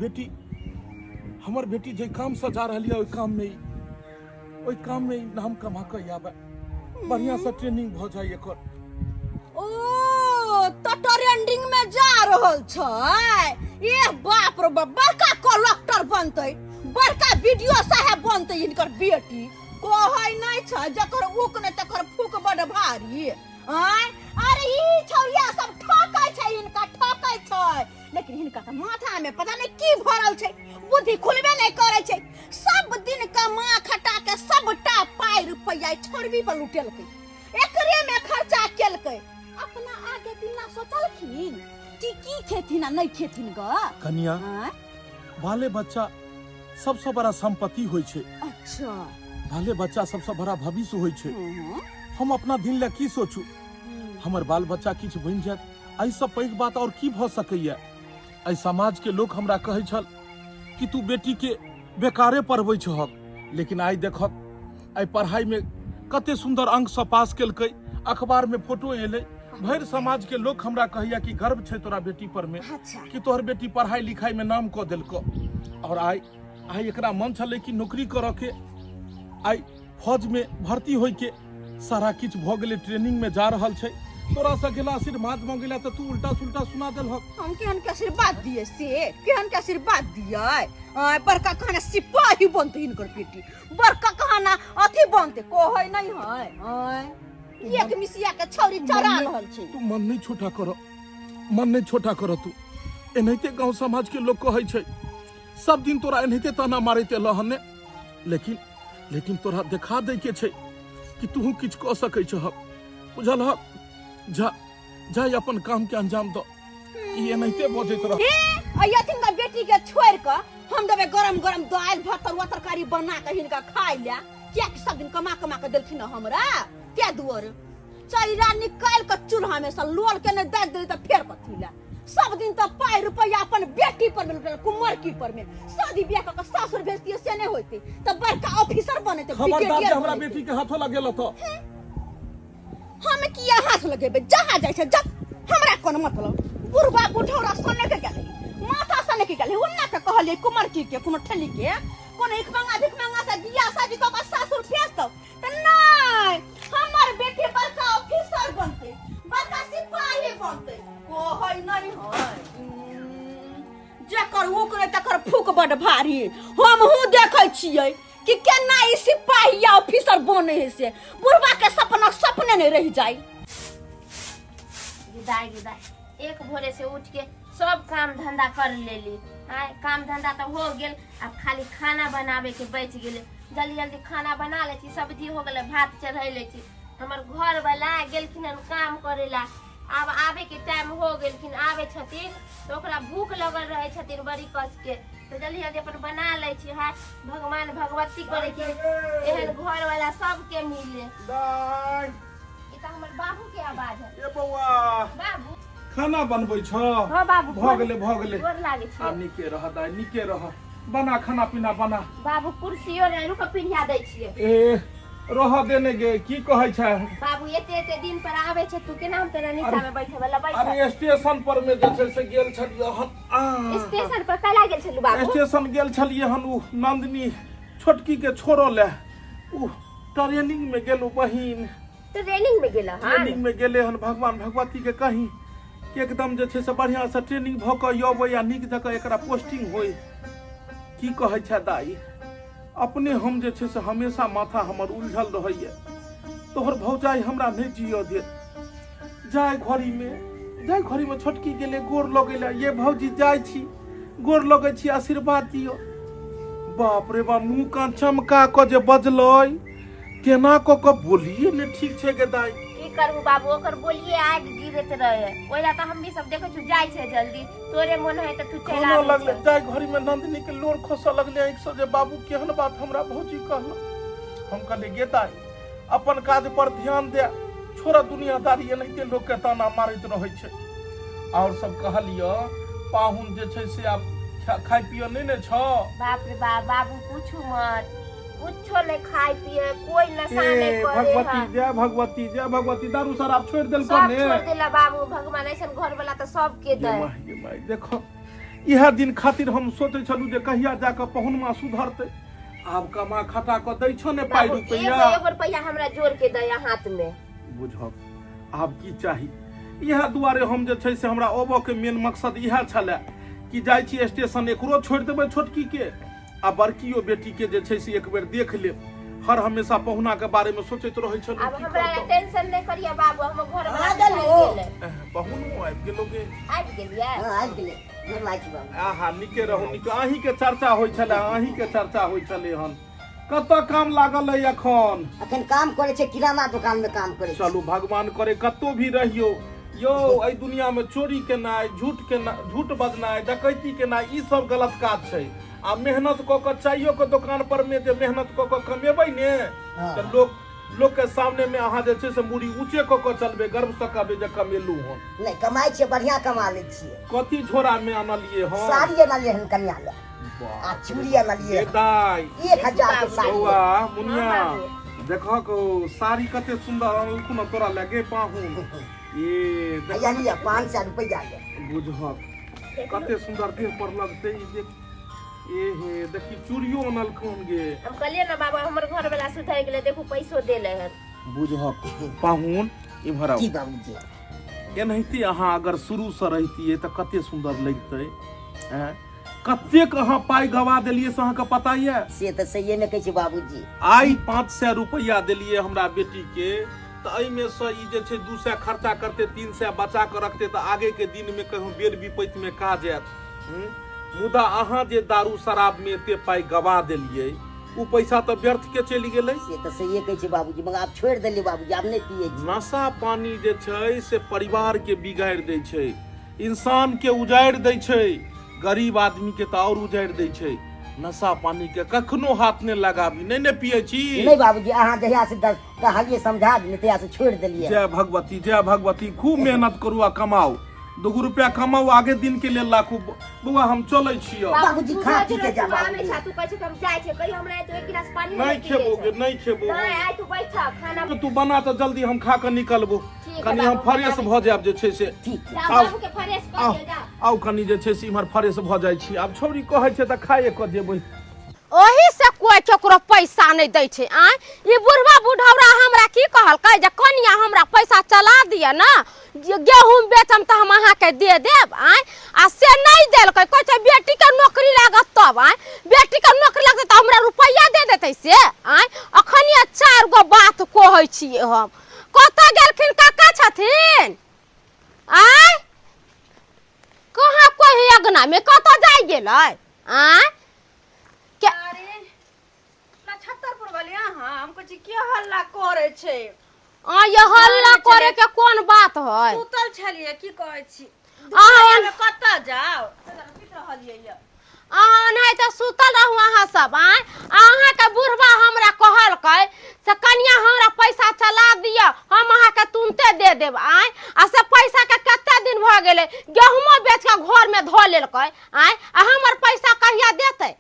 [SPEAKER 2] बेटी जे काम से जा रहल यऽ ओहि काम में ओहि काम में नाम कमा कऽ आबै बढ़िया से ट्रेनिंग भऽ जाय एकर
[SPEAKER 1] ओ त ट्रेंडिंग में जा रहल छै ए बाप रे बाप बड़का कलेक्टर बनतै बड़का वीडियो साहेब बनतै हिनकर बेटी कहै नहि छै जकर उक नहि तकर फूक बड भारी आँय अरे ई छौरिया सब ठकै छै हिनका ठकै छै लेकिन हिनका तऽ माथा में पता नहि की भरल छै बुद्धि खुलबे नहि करै छै सब दिन कमा खटा के सबटा पाइ रुपैआ ई छोड़बी पर लुटेलकै एकरे में खर्चा केलकै अपना आगे दिन ला सोचलखिन कि की खेथिन आ नहि खेथिन ग
[SPEAKER 2] कनिया
[SPEAKER 1] आँय?
[SPEAKER 2] बाले बच्चा सबसँ बड़ा संपत्ति होइ छै
[SPEAKER 1] अच्छा
[SPEAKER 2] बाले बच्चा सबसँ बड़ा भविष्य होइ छै
[SPEAKER 1] हम्म,
[SPEAKER 2] हम अपना दिन लए की सोचू हमर बाल बच्चा किछु बनि जायत एहिसँ पैघ बात आओर की भऽ सकैया एहि समाज के लोक हमरा कहै छल कि तू बेटी के बेकारे पढ़बै छहक लेकिन आइ देखक एहि पढ़ाई में कते सुंदर अंक से पास केलकै अखबार में फोटो एलै भरि समाज के लोक हमरा कहैया कि गर्व छै तोरा बेटी पर में
[SPEAKER 1] अच्छा
[SPEAKER 2] कि तोहर बेटी पढ़ाई लिखाई में नाम कऽ देलकौ और आइ आइ एकरा मन छलै कि नौकरी करऽ के आइ फौज में भर्ती होय के सारा किछु भऽ गेलै ट्रेनिंग में जा रहल छै तोरा से गेला आशीर्वाद मंगेला तऽ तू उल्टा सुल्टा सुना देलहक
[SPEAKER 1] हम केहन के आशीर्वाद दिए से केहन के आशीर्वाद दिए आय बड़का कहना सिपाही बनते हिनकर बेटी बड़का कहना अथी बनते कहै नहीं है आय एक मिसिया के छौरी चरा रहल छै
[SPEAKER 2] तू मन नहीं छोटा कर मन नहीं छोटा कर तू एनाहिते गांव समाज के लोग कहै छै सब दिन तोरा एनाहिते ताना मारैत एलह हन ने लेकिन लेकिन तोरा देखा दै के छै कि तूहू किछु कऽ सकै छह बुझल ह जा जा अपन काम के अंजाम दऽ ई एनाहिते बजैत रह
[SPEAKER 1] हे अयथिन का बेटी के छोड़ के हम देबै गरम गरम दालि भात तरुआ तरकारी बना के हिनका खाइ ले कियाकि सब दिन कमा कमा के देलखिन हँ हमरा क्या दुआरे चैरा निकालि के चूल्हा में से लोल के नहि दे देली तऽ फेर कथी ले सब दिन तऽ पाइ रुपैआ अपन बेटी पर में लुटेल कुमरकी पर में शादी बियाह कऽ के सासुर भेजतियै से नहि होइतै तऽ बड़का ऑफिसर बनेतै
[SPEAKER 2] खबरदार जे
[SPEAKER 1] ब्रिगेडियर
[SPEAKER 2] हमरा
[SPEAKER 1] बनेतै।
[SPEAKER 2] बेटी के हाथो लगेल तऽ
[SPEAKER 1] हम किया हाथ लगेबै जहाँ जाइ छै जब हमरा कोन मतलब बुढ़बा बुढ़ौरा सने के गेलै माथा सने के गेलै ओन्ना के कहलियै कुमरकी के कुमरठली के कोनो एक मंगा भिख मंगा से बियाह शादी कऽ के सासुर भेज दौ तऽ नहि हमर बेटी बड़का ऑफिसर बनतै बड़का सिपाही बनतै कहै नहि है जकर ऊक नहि तकर फूक बड भारी हमहूँ देखै छियै कि केना ई सिपाही या ऑफिसर बने है से बुढ़वा के सपना सपने नहीं रह जाए
[SPEAKER 7] गिदाय गिदाय एक भोरे से उठ के सब काम धंधा कर लेली आय काम धंधा तो हो गेल अब खाली खाना बनावे के बच गेले जल्दी जल्दी खाना बना ले छी सब्जी हो गेलै भात चढ़ै ले छी हमर घर वाला गेलखिन हन काम करे ला आब आबे के टाइम हो गेलखिन आबे छथिन तऽ ओकरा भूख लगल रहै छथिन बड़ी कस के तऽ जल्दी जल्दी अपन बना लै छी हाय भगवान भगवती करे कि एहन घर वाला सबके मिले
[SPEAKER 2] दाइ
[SPEAKER 7] ई तऽ हमर बाबू के आवाज है
[SPEAKER 2] ए बौआ
[SPEAKER 7] बाबू
[SPEAKER 2] खाना बनबै छ
[SPEAKER 7] हाँ बाबू
[SPEAKER 2] भऽ गेलै भऽ गेलै
[SPEAKER 7] गोर लागै छी
[SPEAKER 2] आ नीके रह दाइ नीके रह बना खाना पीना बना
[SPEAKER 7] बाबू कुर्सियो नहि रुक पिन्हा दै छियै
[SPEAKER 2] ए रह देने गे की कहै छै
[SPEAKER 7] बाबू एते एते दिन पर आबै छै तू केना हम तोरा नीचा में बैठे वाला बैठ
[SPEAKER 2] अरे स्टेशन पर में जे छै से गेल छलियै हन आ,
[SPEAKER 7] स्टेशन पर कैला गेल छलू बाबू
[SPEAKER 2] स्टेशन गेल छलियै हन उ नंदिनी छोटकी के छोड़ऽ ले उ ट्रेनिंग में गेलू बहिन
[SPEAKER 7] ट्रेनिंग में गेल हन
[SPEAKER 2] ट्रेनिंग में गेलै हन भगवान भगवती के कही कि एकदम जे छै से बढ़िआँ से ट्रेनिंग भऽ कऽ अबै आ नीक जकाँ एकरा पोस्टिंग होइ की कहै छै दाई अपने हम जे छै से हमेशा माथा हमर उलझल रहैए तोहर भौजाइ हमरा नहि जियऽ देत जाय घड़ीमे जाय घड़ीमे छोटकी गेलै गोर लगै लए ये भौजी जाइ छी गोर लगै छी आशीर्वाद दियौ बाप रे बाप मुँह कान चमका कऽ जे बजलै केना कऽ कऽ बोलिए ने ठीक छै गे दाइ
[SPEAKER 7] की करबू बाबू ओकर बोलिए आगि गिरैत रहे ओहि लए तऽ हम भी सब देखै छी जाइ छै जल्दी तोरे मोन है तऽ तू चलि
[SPEAKER 2] कानऽ
[SPEAKER 7] आबै
[SPEAKER 2] लगलै
[SPEAKER 7] छै
[SPEAKER 2] जाय घड़ी में नंदिनी के लोर खसऽ लगलै आँखि से जे बाबू केहन बात हमरा भौजी कहल हम कहलियै गे दाइ अपन काज पर ध्यान दे छोड़ा दुनियादारी एनाहिते लोकके ताना मारैत रहै छै आओर सब कहलिअ पाहुन जे छै से आब खाय पिय नहि ने छौ
[SPEAKER 7] बाप रे बाप बाबू पूछू मत कुछो नहीं खाए पिए कोई नशा
[SPEAKER 2] ए
[SPEAKER 7] नहीं करे
[SPEAKER 2] भगवती
[SPEAKER 7] है
[SPEAKER 2] जय भगवती जय भगवती दारू शराब छोड़ि देलको
[SPEAKER 7] सब
[SPEAKER 2] ने
[SPEAKER 7] छोड़ देला बाबू भगवान ऐसा घर वाला तो सबके
[SPEAKER 2] ये
[SPEAKER 7] दे
[SPEAKER 2] माय ये माय देखो इएह दिन खातिर हम सोचै छलहुँ जे कहिया जाकऽ पहुनमा सुधरतै आब कमा खटा कऽ दै छौ ने पाइ
[SPEAKER 7] बाबू
[SPEAKER 2] रुपैआ
[SPEAKER 7] एगो एगो रुपैया हमरा जोड़ के दे हाथ में
[SPEAKER 2] बुझब आब की चाही इएह दुआरे हम जे छै से हमरा अबऽके मेन मकसद इएह छलए कि जाइ छी स्टेशन एकरो छोड़ि देबै छोटकीके आ बड़कियो बेटीके जे छै से एक बेर देख लेब हर हमेशा पहुनाके बारेमे सोचैत रहै छलहुँ
[SPEAKER 7] अब
[SPEAKER 2] की
[SPEAKER 7] हमरा
[SPEAKER 2] करतौ।
[SPEAKER 7] टेंशन नहीं करिए बाबू हम घर वाला
[SPEAKER 4] आ गेलो।
[SPEAKER 7] सुधर गेलै।
[SPEAKER 2] एह, पहुनो आबि गेलो गे
[SPEAKER 7] आबि गेलियै
[SPEAKER 4] हाँ आबि गेलै गोर लागै छी बाबू
[SPEAKER 2] आहा नीके रहू नीके अहींके चर्चा होइ छलै अहींके चर्चा होइ छलै हन कतऽ काम लागल अइ एखन
[SPEAKER 4] अखन काम करै छै किराना दोकान मे काम करै छै
[SPEAKER 2] चलू भगवान करे कतौ भी रहियो यौ एहि दुनिया में चोरी केनाइ झूठ केना झूठ बजनाइ डकैती केनाइ ई सब गलत काज छै आ मेहनत कऽ कऽ चाइयो के दोकान पर में जे मेहनत कऽ कऽ कमेबै ने
[SPEAKER 4] हाँ।
[SPEAKER 2] तऽ लोक लोक के सामने में अहाँ जे छै से मूड़ी ऊँचे कऽ कऽ चलबै गर्व से कहबै जे कमेलू हन
[SPEAKER 4] नहि कमाइ छियै बढ़िया कमा लै छियै
[SPEAKER 2] कथी झोरा में अनलियै हन
[SPEAKER 4] साड़ी अनलियै हन कनिया लए आ चूड़ी अनलियै
[SPEAKER 2] ए दाइ
[SPEAKER 4] 1000 के साड़ी
[SPEAKER 2] बौआ मुनिया
[SPEAKER 7] हाँ, बाबू।
[SPEAKER 2] देखहक ओ साड़ी कते सुंदर अनलखुन हन तोरा लगे पाहुन ए देख
[SPEAKER 4] हैया लिअ 500 रुपैआ लिअ
[SPEAKER 2] बुझहक कते सुंदर देह पर लगतै ई देख ए हे देखी चूड़ियो अनलखुन गे
[SPEAKER 7] हम कहलियै ने बाबा हमर घर वाला सुधर गेलै देखू पैसो देले हन
[SPEAKER 2] बुझहक पाहुन इम्हर आउ
[SPEAKER 4] की बाबूजी
[SPEAKER 2] एनाहिते अहाँ अगर शुरूसँ रहितियै तऽ कते सुंदर लगितै आँय कतेक अहाँ पाइ गवा देलियै से अहाँके पता यऽ
[SPEAKER 4] से तऽ सहिए ने कहै छै बाबूजी
[SPEAKER 2] आइ 500 रुपैआ देलियै हमरा बेटीके तऽ एहिमे सँ ई जे छै 200 खर्चा करतै 300 बचा कऽ रखतै तऽ आगेके दिनमे कहियो बेर विपैतमे काज आयत मुदा अहाँ जे दारू शराबमे एते पाइ गवा देलियै ओ पैसा तऽ व्यर्थ के चलि गेलै
[SPEAKER 4] से तऽ सहिए कहै छै बाबूजी मगर आब छोड़ि देलियै बाबूजी आब नहि पियै छी
[SPEAKER 2] नशा पानी जे छै से परिवारके बिगाड़ि दै छै इंसान के उजाड़ि दै छै गरीब आदमी के तऽ आओर उजाड़ि दै छै नशा पानी के कखनो हाथ नहि लगाबी नहि ने पियै छी
[SPEAKER 4] नहि बाबूजी अहाँ जहिया से कहलियै समझा देलियै तहिया से छोड़ि देलियै
[SPEAKER 2] जय भगवती जय भगवती खूब मेहनत करू आ कमाउ दूगो रुपया कमाउ आगे दिन के लेल राखू बौआ हम चलै छियै
[SPEAKER 4] बाबूजी
[SPEAKER 7] तू
[SPEAKER 4] खा
[SPEAKER 7] रोज
[SPEAKER 4] पी के
[SPEAKER 7] रोज
[SPEAKER 4] जा
[SPEAKER 7] तू आबै
[SPEAKER 4] बाबूजी
[SPEAKER 7] छा तू कहै छै कि हम जाइ छियै कहियो हमरा तो एक गिलास पानी
[SPEAKER 2] नहि खेबो गे नहि खेबो
[SPEAKER 7] नहि आइ तू बैठ खाना
[SPEAKER 2] तू बना तऽ जल्दी हम खा कऽ निकलबो
[SPEAKER 7] ठीक है
[SPEAKER 2] कनि हम
[SPEAKER 7] बाबू,
[SPEAKER 2] फ्रेश
[SPEAKER 7] बनाबै
[SPEAKER 2] भऽ जायब जे छै से
[SPEAKER 4] ठीक छै
[SPEAKER 7] जाओ
[SPEAKER 2] आउ।
[SPEAKER 7] बाबू के फ्रेश कऽ
[SPEAKER 2] आउ
[SPEAKER 7] दियौ जाओ
[SPEAKER 2] आउ कनि जे छै से इम्हर फ्रेश भऽ जाइ छी आब छौड़ी कहै छै तऽ खाए कऽ जेबै
[SPEAKER 1] ओही से कोई केकरो पैसा नहीं दै छै आँय ई बुढ़वा बुढ़ौरा हमरा की कहलकै जे कनिया हमरा पैसा चला दिअ ने जे गेहूँ बेचम तऽ हम अहाँके दे देब आँय आ से नहीं देलकै कहै छै बेटीके नौकरी लागत तब आँय बेटीके नौकरी लगतै तऽ हमरा रुपैआ दे देतै से आँय अखन चारि गो बात कहै छियै हम कतऽ गेलखिन काका छथिन आँय कहाँ कोई अगना में कतऽ जाइ गेलै आँय के
[SPEAKER 3] अरे नक्षत्रपुर वाली अहाँ हम कहै छी के हल्ला करै छै
[SPEAKER 1] आ ये हल्ला करे के कोन बात है
[SPEAKER 3] सुतल छलियै की कहै छी
[SPEAKER 1] अहाँ
[SPEAKER 3] दुपहरियामे कतऽ जाउ सुति रहलियै यऽ
[SPEAKER 1] अहाँ एनाहिते सुतल रहू अहाँ सब आँय अहाँके बुढ़बा हमरा कहलकै से कनिया हमरा पैसा चला दिअ हम अहाँके तुरन्ते दे देब आँय आ से पैसाके कते दिन भऽ गेलै गेहूँमो बेच कऽ घरमे धऽ लेलकै आँय आ हमर पैसा कहिया देतै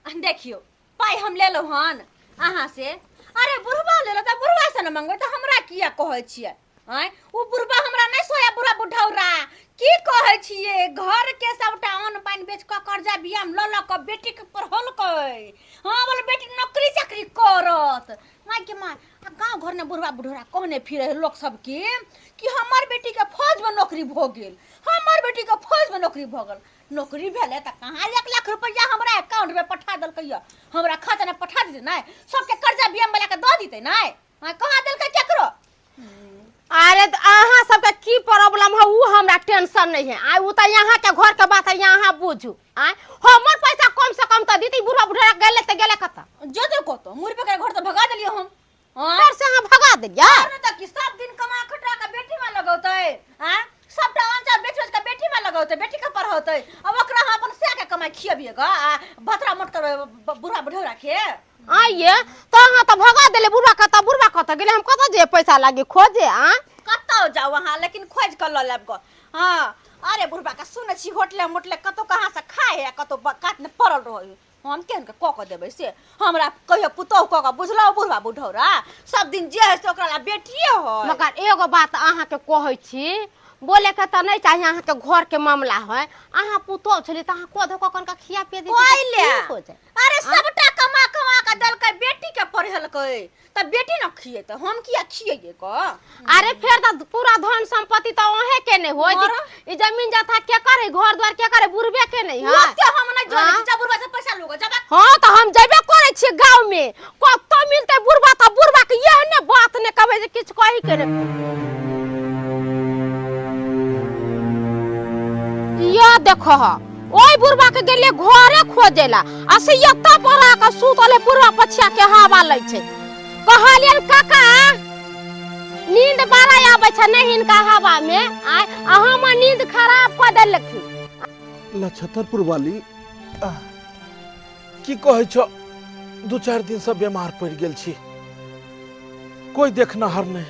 [SPEAKER 3] देखियौ पाइ हम लेलहुँ हन अहाँ से अरे बुढ़बा लेलहुँ तऽ बुढ़बा से ने मंगबै तऽ हमरा किया कहै छियै आँय ओ बुढ़बा हमरा नहि सोया बुढ़ा बुढ़ौरा की कहै छियै घरके सबटा अन्न पानि बेच कऽ कर्जा बियाम लऽ लऽ कऽ बेटीके पढ़ौलकै हँ बोल बेटी नौकरी चाकरी करत मायके माय आ गाँव घरमे बुढ़बा बुढ़ौरा कहने फिरै है लोक सबके कि हमर बेटीके फौजमे नौकरी भऽ गेल हमर बेटीके फौजमे नौकरी भऽ गेल नौकरी भेलै तऽ कहाँ 1 लाख रुपैआ हमरा अकाउंटमे पठा देलकै यऽ हमरा खातामे पठा देतै नहि सबके कर्जा बियाम वालाके दऽ देतै नहि हँ कहाँ देलकै केकरो
[SPEAKER 1] अरे तऽ अहाँ सबके की प्रॉब्लम है उ हमरा टेंशन नहीं है आइ उ तऽ यहाँ के घर के बात है यहाँ बुझू आइ हमर पैसा कम से कम तऽ दीदी बुढ़ा बुढ़ा गेले तऽ गेले कतऽ
[SPEAKER 3] जेतै कतऽ मुड़ी पकड़ घर तऽ भगा देलियै हम हँ
[SPEAKER 1] घर से अहाँ भगा देलियै
[SPEAKER 3] और नहि तऽ की सब दिन कमा खटा के बेटी में लगौतै आँ सबटा अंचा बेच बेच के बेटी में लगौतै बेटी के पढ़ौतै अब ओकरा अहाँ अपन सए के कमाई खियबियै ग आ भतरा मोट करबै बुढ़ा बुढ़ौरा के
[SPEAKER 7] आइए तऽ अहाँ तऽ भगा देले बुढ़वा कतऽ, बुढ़वा कतऽ गेलै, हम कतऽ जे पैसा लागी खोजे आ?
[SPEAKER 1] कतौ जाउ अहाँ, लेकिन खोजि कऽ लऽ लेब गऽ। हँ, अरे बुढ़बा के सुनै छी होटले मोटले कतौ कहाँ से खाइ है, कतौ कात में पड़ल रहै है। हम केहन के कऽ कऽ देबै से हमरा कहियो पुतोहु कऽ कऽ बुझलहुँ? बुढ़बा बुढ़ौरा सब दिन जे है से ओकरा ला बेटिए है।
[SPEAKER 7] मगर एगो बात अहाँके कहै छी, बोले के तऽ नहि चाही, अहाँके घर के मामला है, अहाँ पुतोहु छली तऽ अहाँ कऽ धो कऽ कनका खिया पिया दै
[SPEAKER 1] कोइ ले हो जाए। अरे सबटा कमा कमा के देलकै, बेटी के पढ़ेलकै, तऽ बेटी न खिएतै, हम किया खिएयै क?
[SPEAKER 7] अरे फेर तऽ पूरा धन संपत्ति तऽ अहें के नहि होय।
[SPEAKER 1] मरो।
[SPEAKER 7] ई जमीन जथा के करे, घर द्वार के करे, बुढ़बे के नहीं है।
[SPEAKER 1] ओते हम नहि जानै छी, जा बुढ़बा से पैसा लूगो जब।
[SPEAKER 7] हाँ तऽ हम जेबे करै छियै गाँव में, कतौ मिलतै बुढ़बा तऽ बुढ़बा के एहने बात नहि कहबै जे किछु कही के नहि। यह देखो ह, ओहि बुढ़बा के गेलियै घरे खोजे ला आ से एतऽ पर आके सुतल है, बुढ़बा पछिया के हवा लै छै। कहलियन काका नींद बड़ा आबै छै नहि हिनका हवा में आय, आ हमर नींद खराब कऽ देलखिन।
[SPEAKER 2] लछतरपुर वाली, आह, की कहै छौ, दू चारि दिनसँ बीमार पड़ि गेल छी, कोई देखनाहर नहि।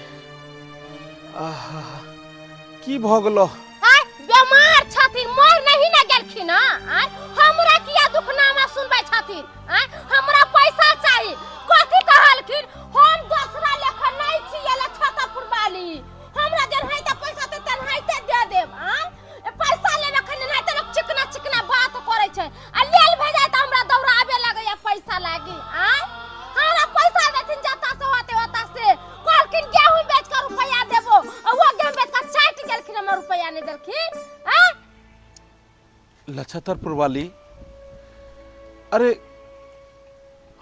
[SPEAKER 2] आहा, की भऽ गेलो?
[SPEAKER 7] आय बेमार छथिन, मर नहीं ने गेलखिन हँ? आय हमरा किया दुखनामा सुनबै छथिन? आय हमरा पैसा चाही। कथी कहलखिन? हम दोसरा लेखा नहीं छियै छतरपुर वाली, हमरा जेनाहिते पैसा ते तेनाहिते दे देब। आय ए पैसा लेने खन नहीं ते लोग चिकना चिकना बात करै छै आ लेल भेजाय तऽ हमरा दौड़ाबे लगैया पैसा लागी। आय हमरा पैसा देथिन जता से होते ओता से। कहलखिन गेहूं बेच कर रुपया देबो, आ वो गेहूं बेच कर चाटि गेलखिन, हमरा रुपया नहीं देलखिन। आय
[SPEAKER 2] लछतरपुर वाली, अरे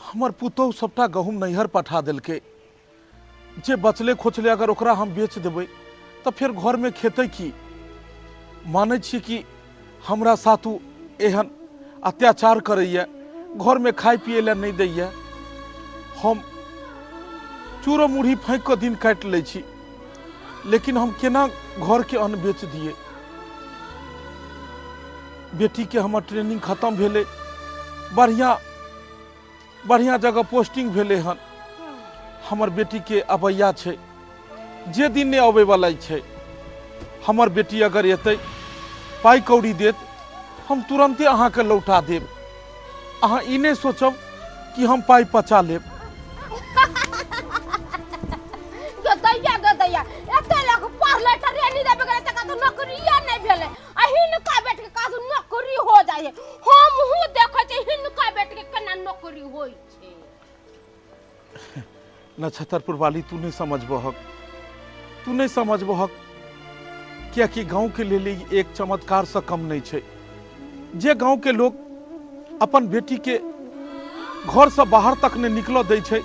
[SPEAKER 2] हमर पुतोहु सबटा गहूम नैहर पठा देलकै, जे बचले खोचले अगर ओकरा हम बेच देबै तऽ फेर घरमे खेतै की? मानै छियै कि हमरा साथ ओ एहन अत्याचार करैए, घरमे खाय पियै लए नहि दैए, हम चूरो मुरही फाँकि कऽ दिन काटि लै छी, लेकिन हम केना घरके अन्न बेच दियै? बेटीके हमर ट्रेनिंग खतम भेलै, बढ़िआँ बढ़िआँ जगह पोस्टिंग भेलै हन, हमर बेटीके अबैया छै, जे दिन नहि अबैवला छै। हमर बेटी अगर एतै, पाइ कौड़ी देत, हम तुरन्ते अहाँके लौटा देब। अहाँ ई नहि सोचब कि हम पाइ पचा लेब।
[SPEAKER 7] गदैया गदैया, एते लोक पढ़ले ट्रेनिंग देबे गेलै तकर तऽ नौकरिये नहि भेलै, आ हिनका बेटी के काजू नौकरी हो जाइ है। हमहूँ देखै छी हिनका बेटी के केना नौकरी होइ छै।
[SPEAKER 2] नक्षत्रपुर वाली, तू नहीं समझबहक, तू नहीं समझबहक, कियाकि गाँव के लेल ई एक चमत्कार से कम नहीं छै। जे गाँव के लोग अपन बेटी के घर से बाहर तक नहीं निकल दै छै,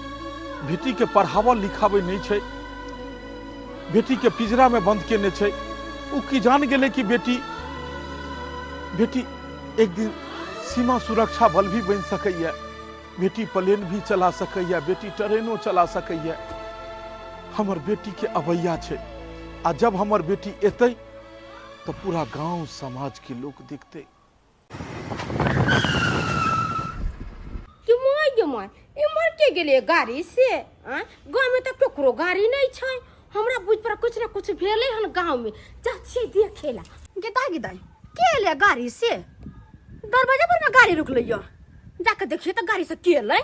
[SPEAKER 2] बेटी के पढ़ाबऽ लिखाबै नहीं छै, बेटी के पिंजरा में बंद केने छै, उ की जान गेलै कि बेटी बेटी एक दिन सीमा सुरक्षा बल भी बनि सकैए, बेटी प्लेन भी चला सकैए, बेटी ट्रेनो चला सकैए। हमर बेटी के अबैया छै, आ जब हमर बेटी एतै तऽ पूरा गांव समाज के लोग देखतै।
[SPEAKER 7] कि my गे my, इम्हर के गेलै गाड़ी से? आँय, गाँव में तऽ केकरो गाड़ी नहि छै। हमरा बुझ पर कुछ ने कुछ भेलै हन गाँव में, जा छियै देखे ला।
[SPEAKER 1] गेदाय गेदाय, के एलै गाड़ी से? दरवाजा पर में गाड़ी रुकलै यो, जाके देखिए तऽ गाड़ी से के एलै।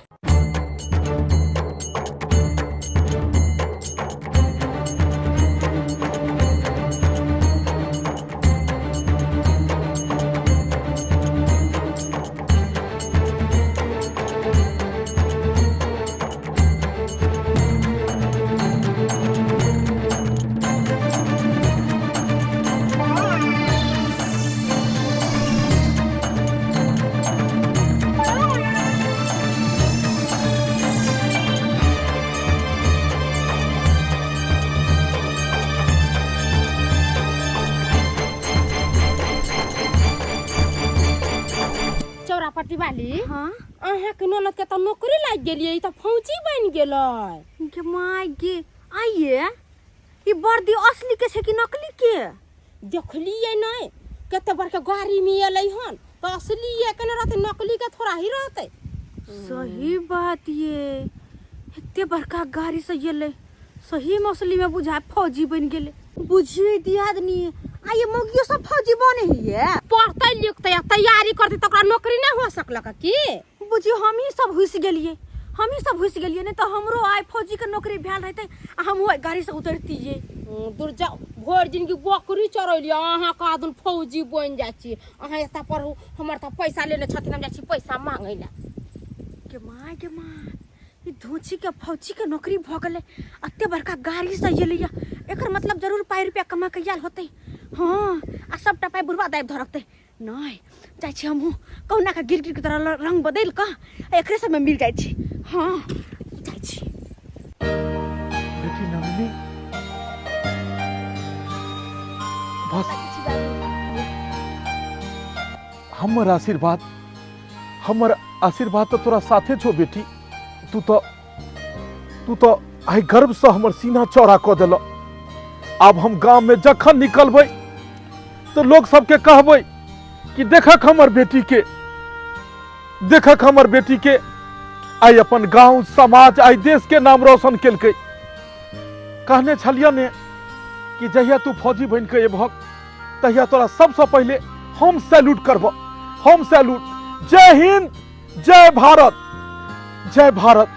[SPEAKER 7] चौरापट्टी वाली।
[SPEAKER 1] हाँ।
[SPEAKER 7] अहाँके ननद के तऽ नौकरी लागि गेलियै, ई तऽ फौजी बनि गेलै।
[SPEAKER 1] गे my गे, आइये ई वर्दी असली के छै कि नकली के?
[SPEAKER 7] देखलियै नहि, कते बड़का गाड़ी में एलै हन, तऽ असलिए के ने रहतै, नकली के थोड़ा ही रहतै।
[SPEAKER 1] सही बात ये एते बड़का गाड़ी से गेलै सही मौसली में बुझा फौजी बन गेलै। बुझिए दियादनी आ ये मौगियो सब फौजी बने हिये।
[SPEAKER 7] पढ़तै लिखतै आ तैयारी करतै तऽ ओकरा नौकरी नहि हो सकलक की?
[SPEAKER 1] बुझियो हमही सब हुसि गेलियै, हमही सब हुसि गेलियै, नहि तऽ हमरो आइ फौजी के नौकरी भेल रहितै आ हमहूँ आइ गाड़ी से उतरतियै।
[SPEAKER 7] दूर जाउ, भरि जिनगी बकरी चरैलियै, अहाँ कहाँ दुन फौजी बनि जाइ छी। अहाँ एतऽ पढ़ू, हमर तऽ पैसा लेने छथिन, हम जाइ छी पैसा मांगै लए।
[SPEAKER 1] गे माय गे माय, ई धोची के फौजी के नौकरी भऽ गेलै, एते बड़का गाड़ी से एलैया, एकर मतलब जरूर पाइ रुपया कमा के आयल होतै। हँ आ सबटा पाइ बुढ़वा दाबि धरकतै। नहि जाइ छी हमहूँ कहुना के गिर गिर के तरह रंग बदलि कऽ आ एकरे सबमे मिल जाइ छी। हँ जाइ छी।
[SPEAKER 2] बेटी नंदिनी, बस हमर आशीर्वाद, हमर आशीर्वाद तो तोरा साथे छो बेटी। तू तो आइ गर्व से हमर सीना चौड़ा कऽ देल। आब हम गांव में जखन निकलबै तो लोग सबके कहबै कि देखक हमर बेटी के, देखक हमर बेटी के आइ अपन गांव समाज आइ देश के नाम रोशन केलकै। कहने छलियै ने कि जहिया तू फौजी बन के एबहक तहिया तोरा सबसे पहले हम सैल्यूट करब, हम सैल्यूट। जय हिंद, जय भारत, जय भारत।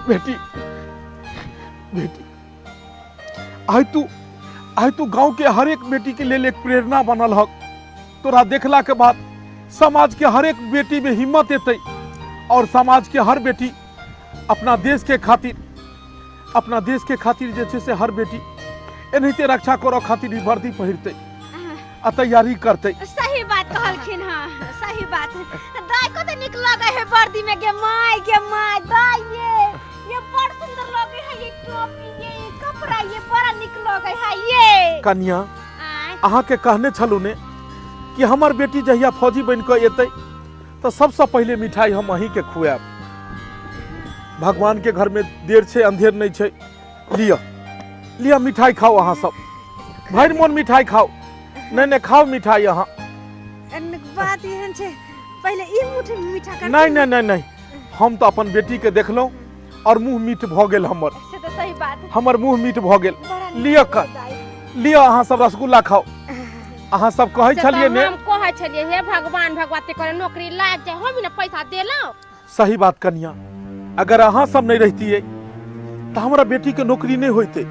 [SPEAKER 2] बेटी, बेटी आइ तू गांव के हर एक बेटी के लेल एक प्रेरणा बनल हक। तोरा देखला के बाद समाज के हर एक बेटी में हिम्मत एतै और समाज के हर बेटी अपना देश के खातिर, अपना देश के खातिर जे छै से हर बेटी एनाहिते रक्षा करऽ खातिर ई वर्दी पहिरतै आ तैयारी करतै।
[SPEAKER 3] सही बात कहलखिन। हाँ सही बात। दाई कते नीक लगे है वर्दी में। गे माय गे माय दाई, ये बड़ सुंदर लगे है ये टोपी, ये कपड़ा, ये बड़ा नीक लगे है ये।
[SPEAKER 2] कन्या,
[SPEAKER 3] आय।
[SPEAKER 2] अहाँ के कहने छलू ने कि हमर बेटी जहिया फौजी बन के एतै तऽ सबसँ पहिले मिठाई हम अहीं के खुआएब। भगवान के घर में देर छै अंधेर नहीं छै। लिअ लिअ मिठाई खाओ, अहाँ सब भरि मोन मिठाई खाओ। नहीं नहीं खाओ मिठाई अहाँ।
[SPEAKER 3] बात एहन छै पहिले ई मुठ मीठा कर।
[SPEAKER 2] नहीं नहीं नहीं नहीं, हम तो अपन बेटी के देखलहुँ और मुंह मीठ भऽ गेल हमर।
[SPEAKER 3] से तो सही बात।
[SPEAKER 2] हमर मुंह मीठ भऽ गेल।
[SPEAKER 3] बड़ा नीक
[SPEAKER 2] लिअ कर
[SPEAKER 3] दाइ।
[SPEAKER 2] लिअ अहाँ सब रसगुल्ला खाओ। अहाँ सब कहै
[SPEAKER 7] से तऽ
[SPEAKER 2] छलियै ने।
[SPEAKER 7] हम कहै छलियै हे भगवान भगवती करे नौकरी लागि जाय, हम ने पैसा देलहुँ।
[SPEAKER 2] सही बात कनिया, अगर अहाँ सब नहीं रहतियै तऽ हमरा बेटी के नौकरी नहीं होइतै।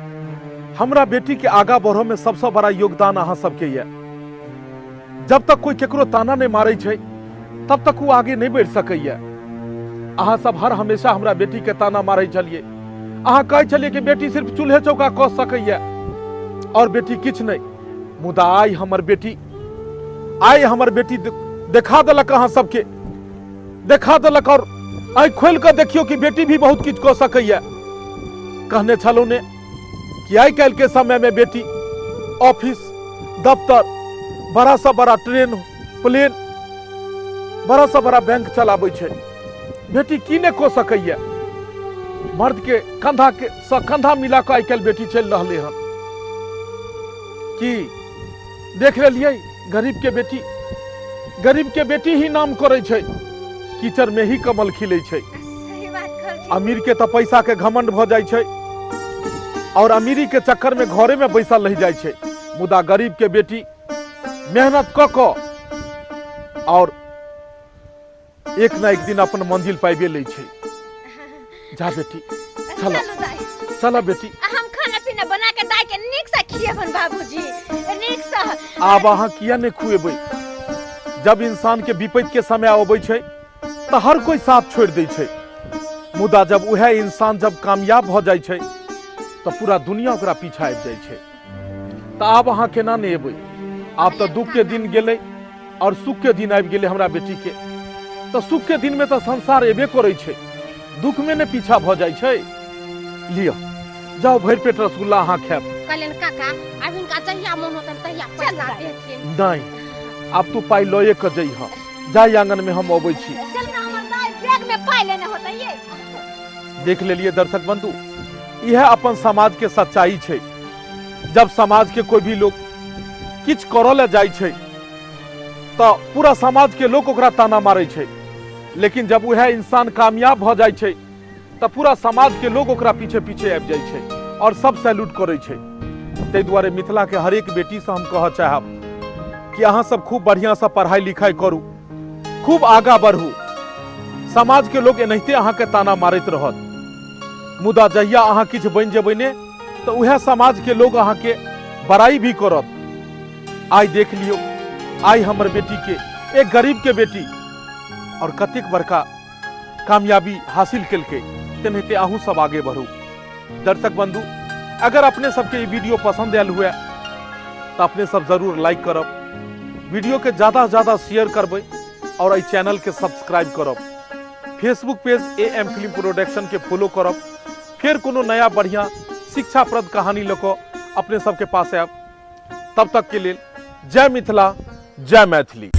[SPEAKER 2] हमरा बेटी के आगा बढ़ऽ में सबसे बड़ा योगदान अहाँ सबके यऽ। जब तक कोई केकरो ताना नहीं मारै छै तब तक वो आगे नहीं बढ़ि सकैया। अहाँ सब हर हमेशा हमरा बेटी के ताना मारै छलियै। अहाँ कहै छलियै कि बेटी सिर्फ चूल्हे चौका कऽ सकैया और बेटी किछु नहीं। मुदा आइ हमर बेटी, आइ हमर बेटी देखा देलक अहाँ सबके, देखा देलक। और आइ खोलि कऽ देखियौ कि बेटी भी बहुत किछु कऽ सकैया। कहने छलहुँ ने कि आइ काल्हि के समय में बेटी ऑफिस दफ्तर बड़ा सा बड़ा ट्रेन प्लेन बड़ा सा बड़ा बैंक चलाबै छै। बेटी की नहि कऽ सकैया। मर्द के कंधा के सँ कंधा मिला कऽ आइ काल्हि बेटी चलि रहलै हन। की देख लेलियै गरीब के बेटी, गरीब के बेटी ही नाम करै छै, कीचड़ में ही कमल खिलै छै।
[SPEAKER 3] सही बात कहलखिन।
[SPEAKER 2] अमीर के तऽ पैसा के घमंड भऽ जाइ छै और अमीरी के चक्कर में घरे में बैसल रहि जाइ छै। मुदा गरीब के बेटी मेहनत कऽ कऽ और एक ना एक दिन अपन मंजिल पाइबे लै छै। जा बेटी, चल
[SPEAKER 3] चलू दाई।
[SPEAKER 2] चल बेटी।
[SPEAKER 3] आ हम खाना पीना बना के दाई के नीक से खिएबन बाबूजी, नीक से।
[SPEAKER 2] आब अहाँ किया नहीं खुएबै? जब इंसान के विपैत के समय अबै छै तऽ हर कोई साथ छोड़ि दै छै। मुदा जब उएह इंसान जब कामयाब भऽ जाइ छै तऽ पूरा दुनिया ओकरा पीछा आबि जाइ छै। तऽ आब अहाँ केना नहि एबै? आब तऽ दुख के दिन गेलै और सुख के दिन आबि गेलै हमरा बेटी के। तऽ सुख के दिन में तऽ संसार एबे करै छै, दुख में ने पीछा भऽ जाइ छै। लिअ जाउ भरि पेट रसगुल्ला अहाँ खायब।
[SPEAKER 7] कहलियनि काका आब हिनका जहिया मोन होतनि तहिया पैसा देथिन।
[SPEAKER 2] नहीं आब तू पाइ लए कऽ जइह, जाय आंगन में हम अबै छी।
[SPEAKER 3] चल ना हमर दाई बैग में पाइ लेने होतै ये।
[SPEAKER 2] देख लेलिए दर्शक बंधु, यह अपन समाज के सच्चाई छै। जब समाज के कोई भी लोग किछु करऽ लए जाइ छै तऽ पूरा समाज के लोग ओकरा ताना मारै छै। लेकिन जब वएह इंसान कामयाब भऽ जाइ छै तऽ पूरा समाजके लोग ओकरा पीछे पीछे आबि जाइ छै आओर सब सैल्यूट करै छै। ताहि दुआरे मिथिलाके हरेक बेटीसँ हम कहऽ चाहब कि अहाँ सब खूब बढ़िआँसँ पढ़ाइ लिखाइ करू, खूब आगाँ बढ़ू। समाजके लोग एनाहिते अहाँके ताना मारैत रहत, मुदा जहिया अहाँ किछु बनि जेबै ने तऽ उएह समाजके लोग अहाँके बड़ाई भी करत। आइ देख लियौ, आइ हमर बेटीके, एक गरीबके बेटी और कतेक बड़का कामयाबी हासिल केलकै, तेनाहिते अहूँ सब आगे बढ़ू। दर्शक बंधु, अगर अपने सबके ई वीडियो पसंद आयल हुए तऽ अपने सब जरूर लाइक करब, वीडियो के ज्यादा से ज्यादा शेयर करबै और एहि चैनल के सब्सक्राइब करब। Facebook page A M film production के फॉलो करब। फेर कोनो नया बढ़िया शिक्षाप्रद कहानी लऽ कऽ अपने सबके पास आयब। तब तक के लेल जय मिथिला, जय मैथिली।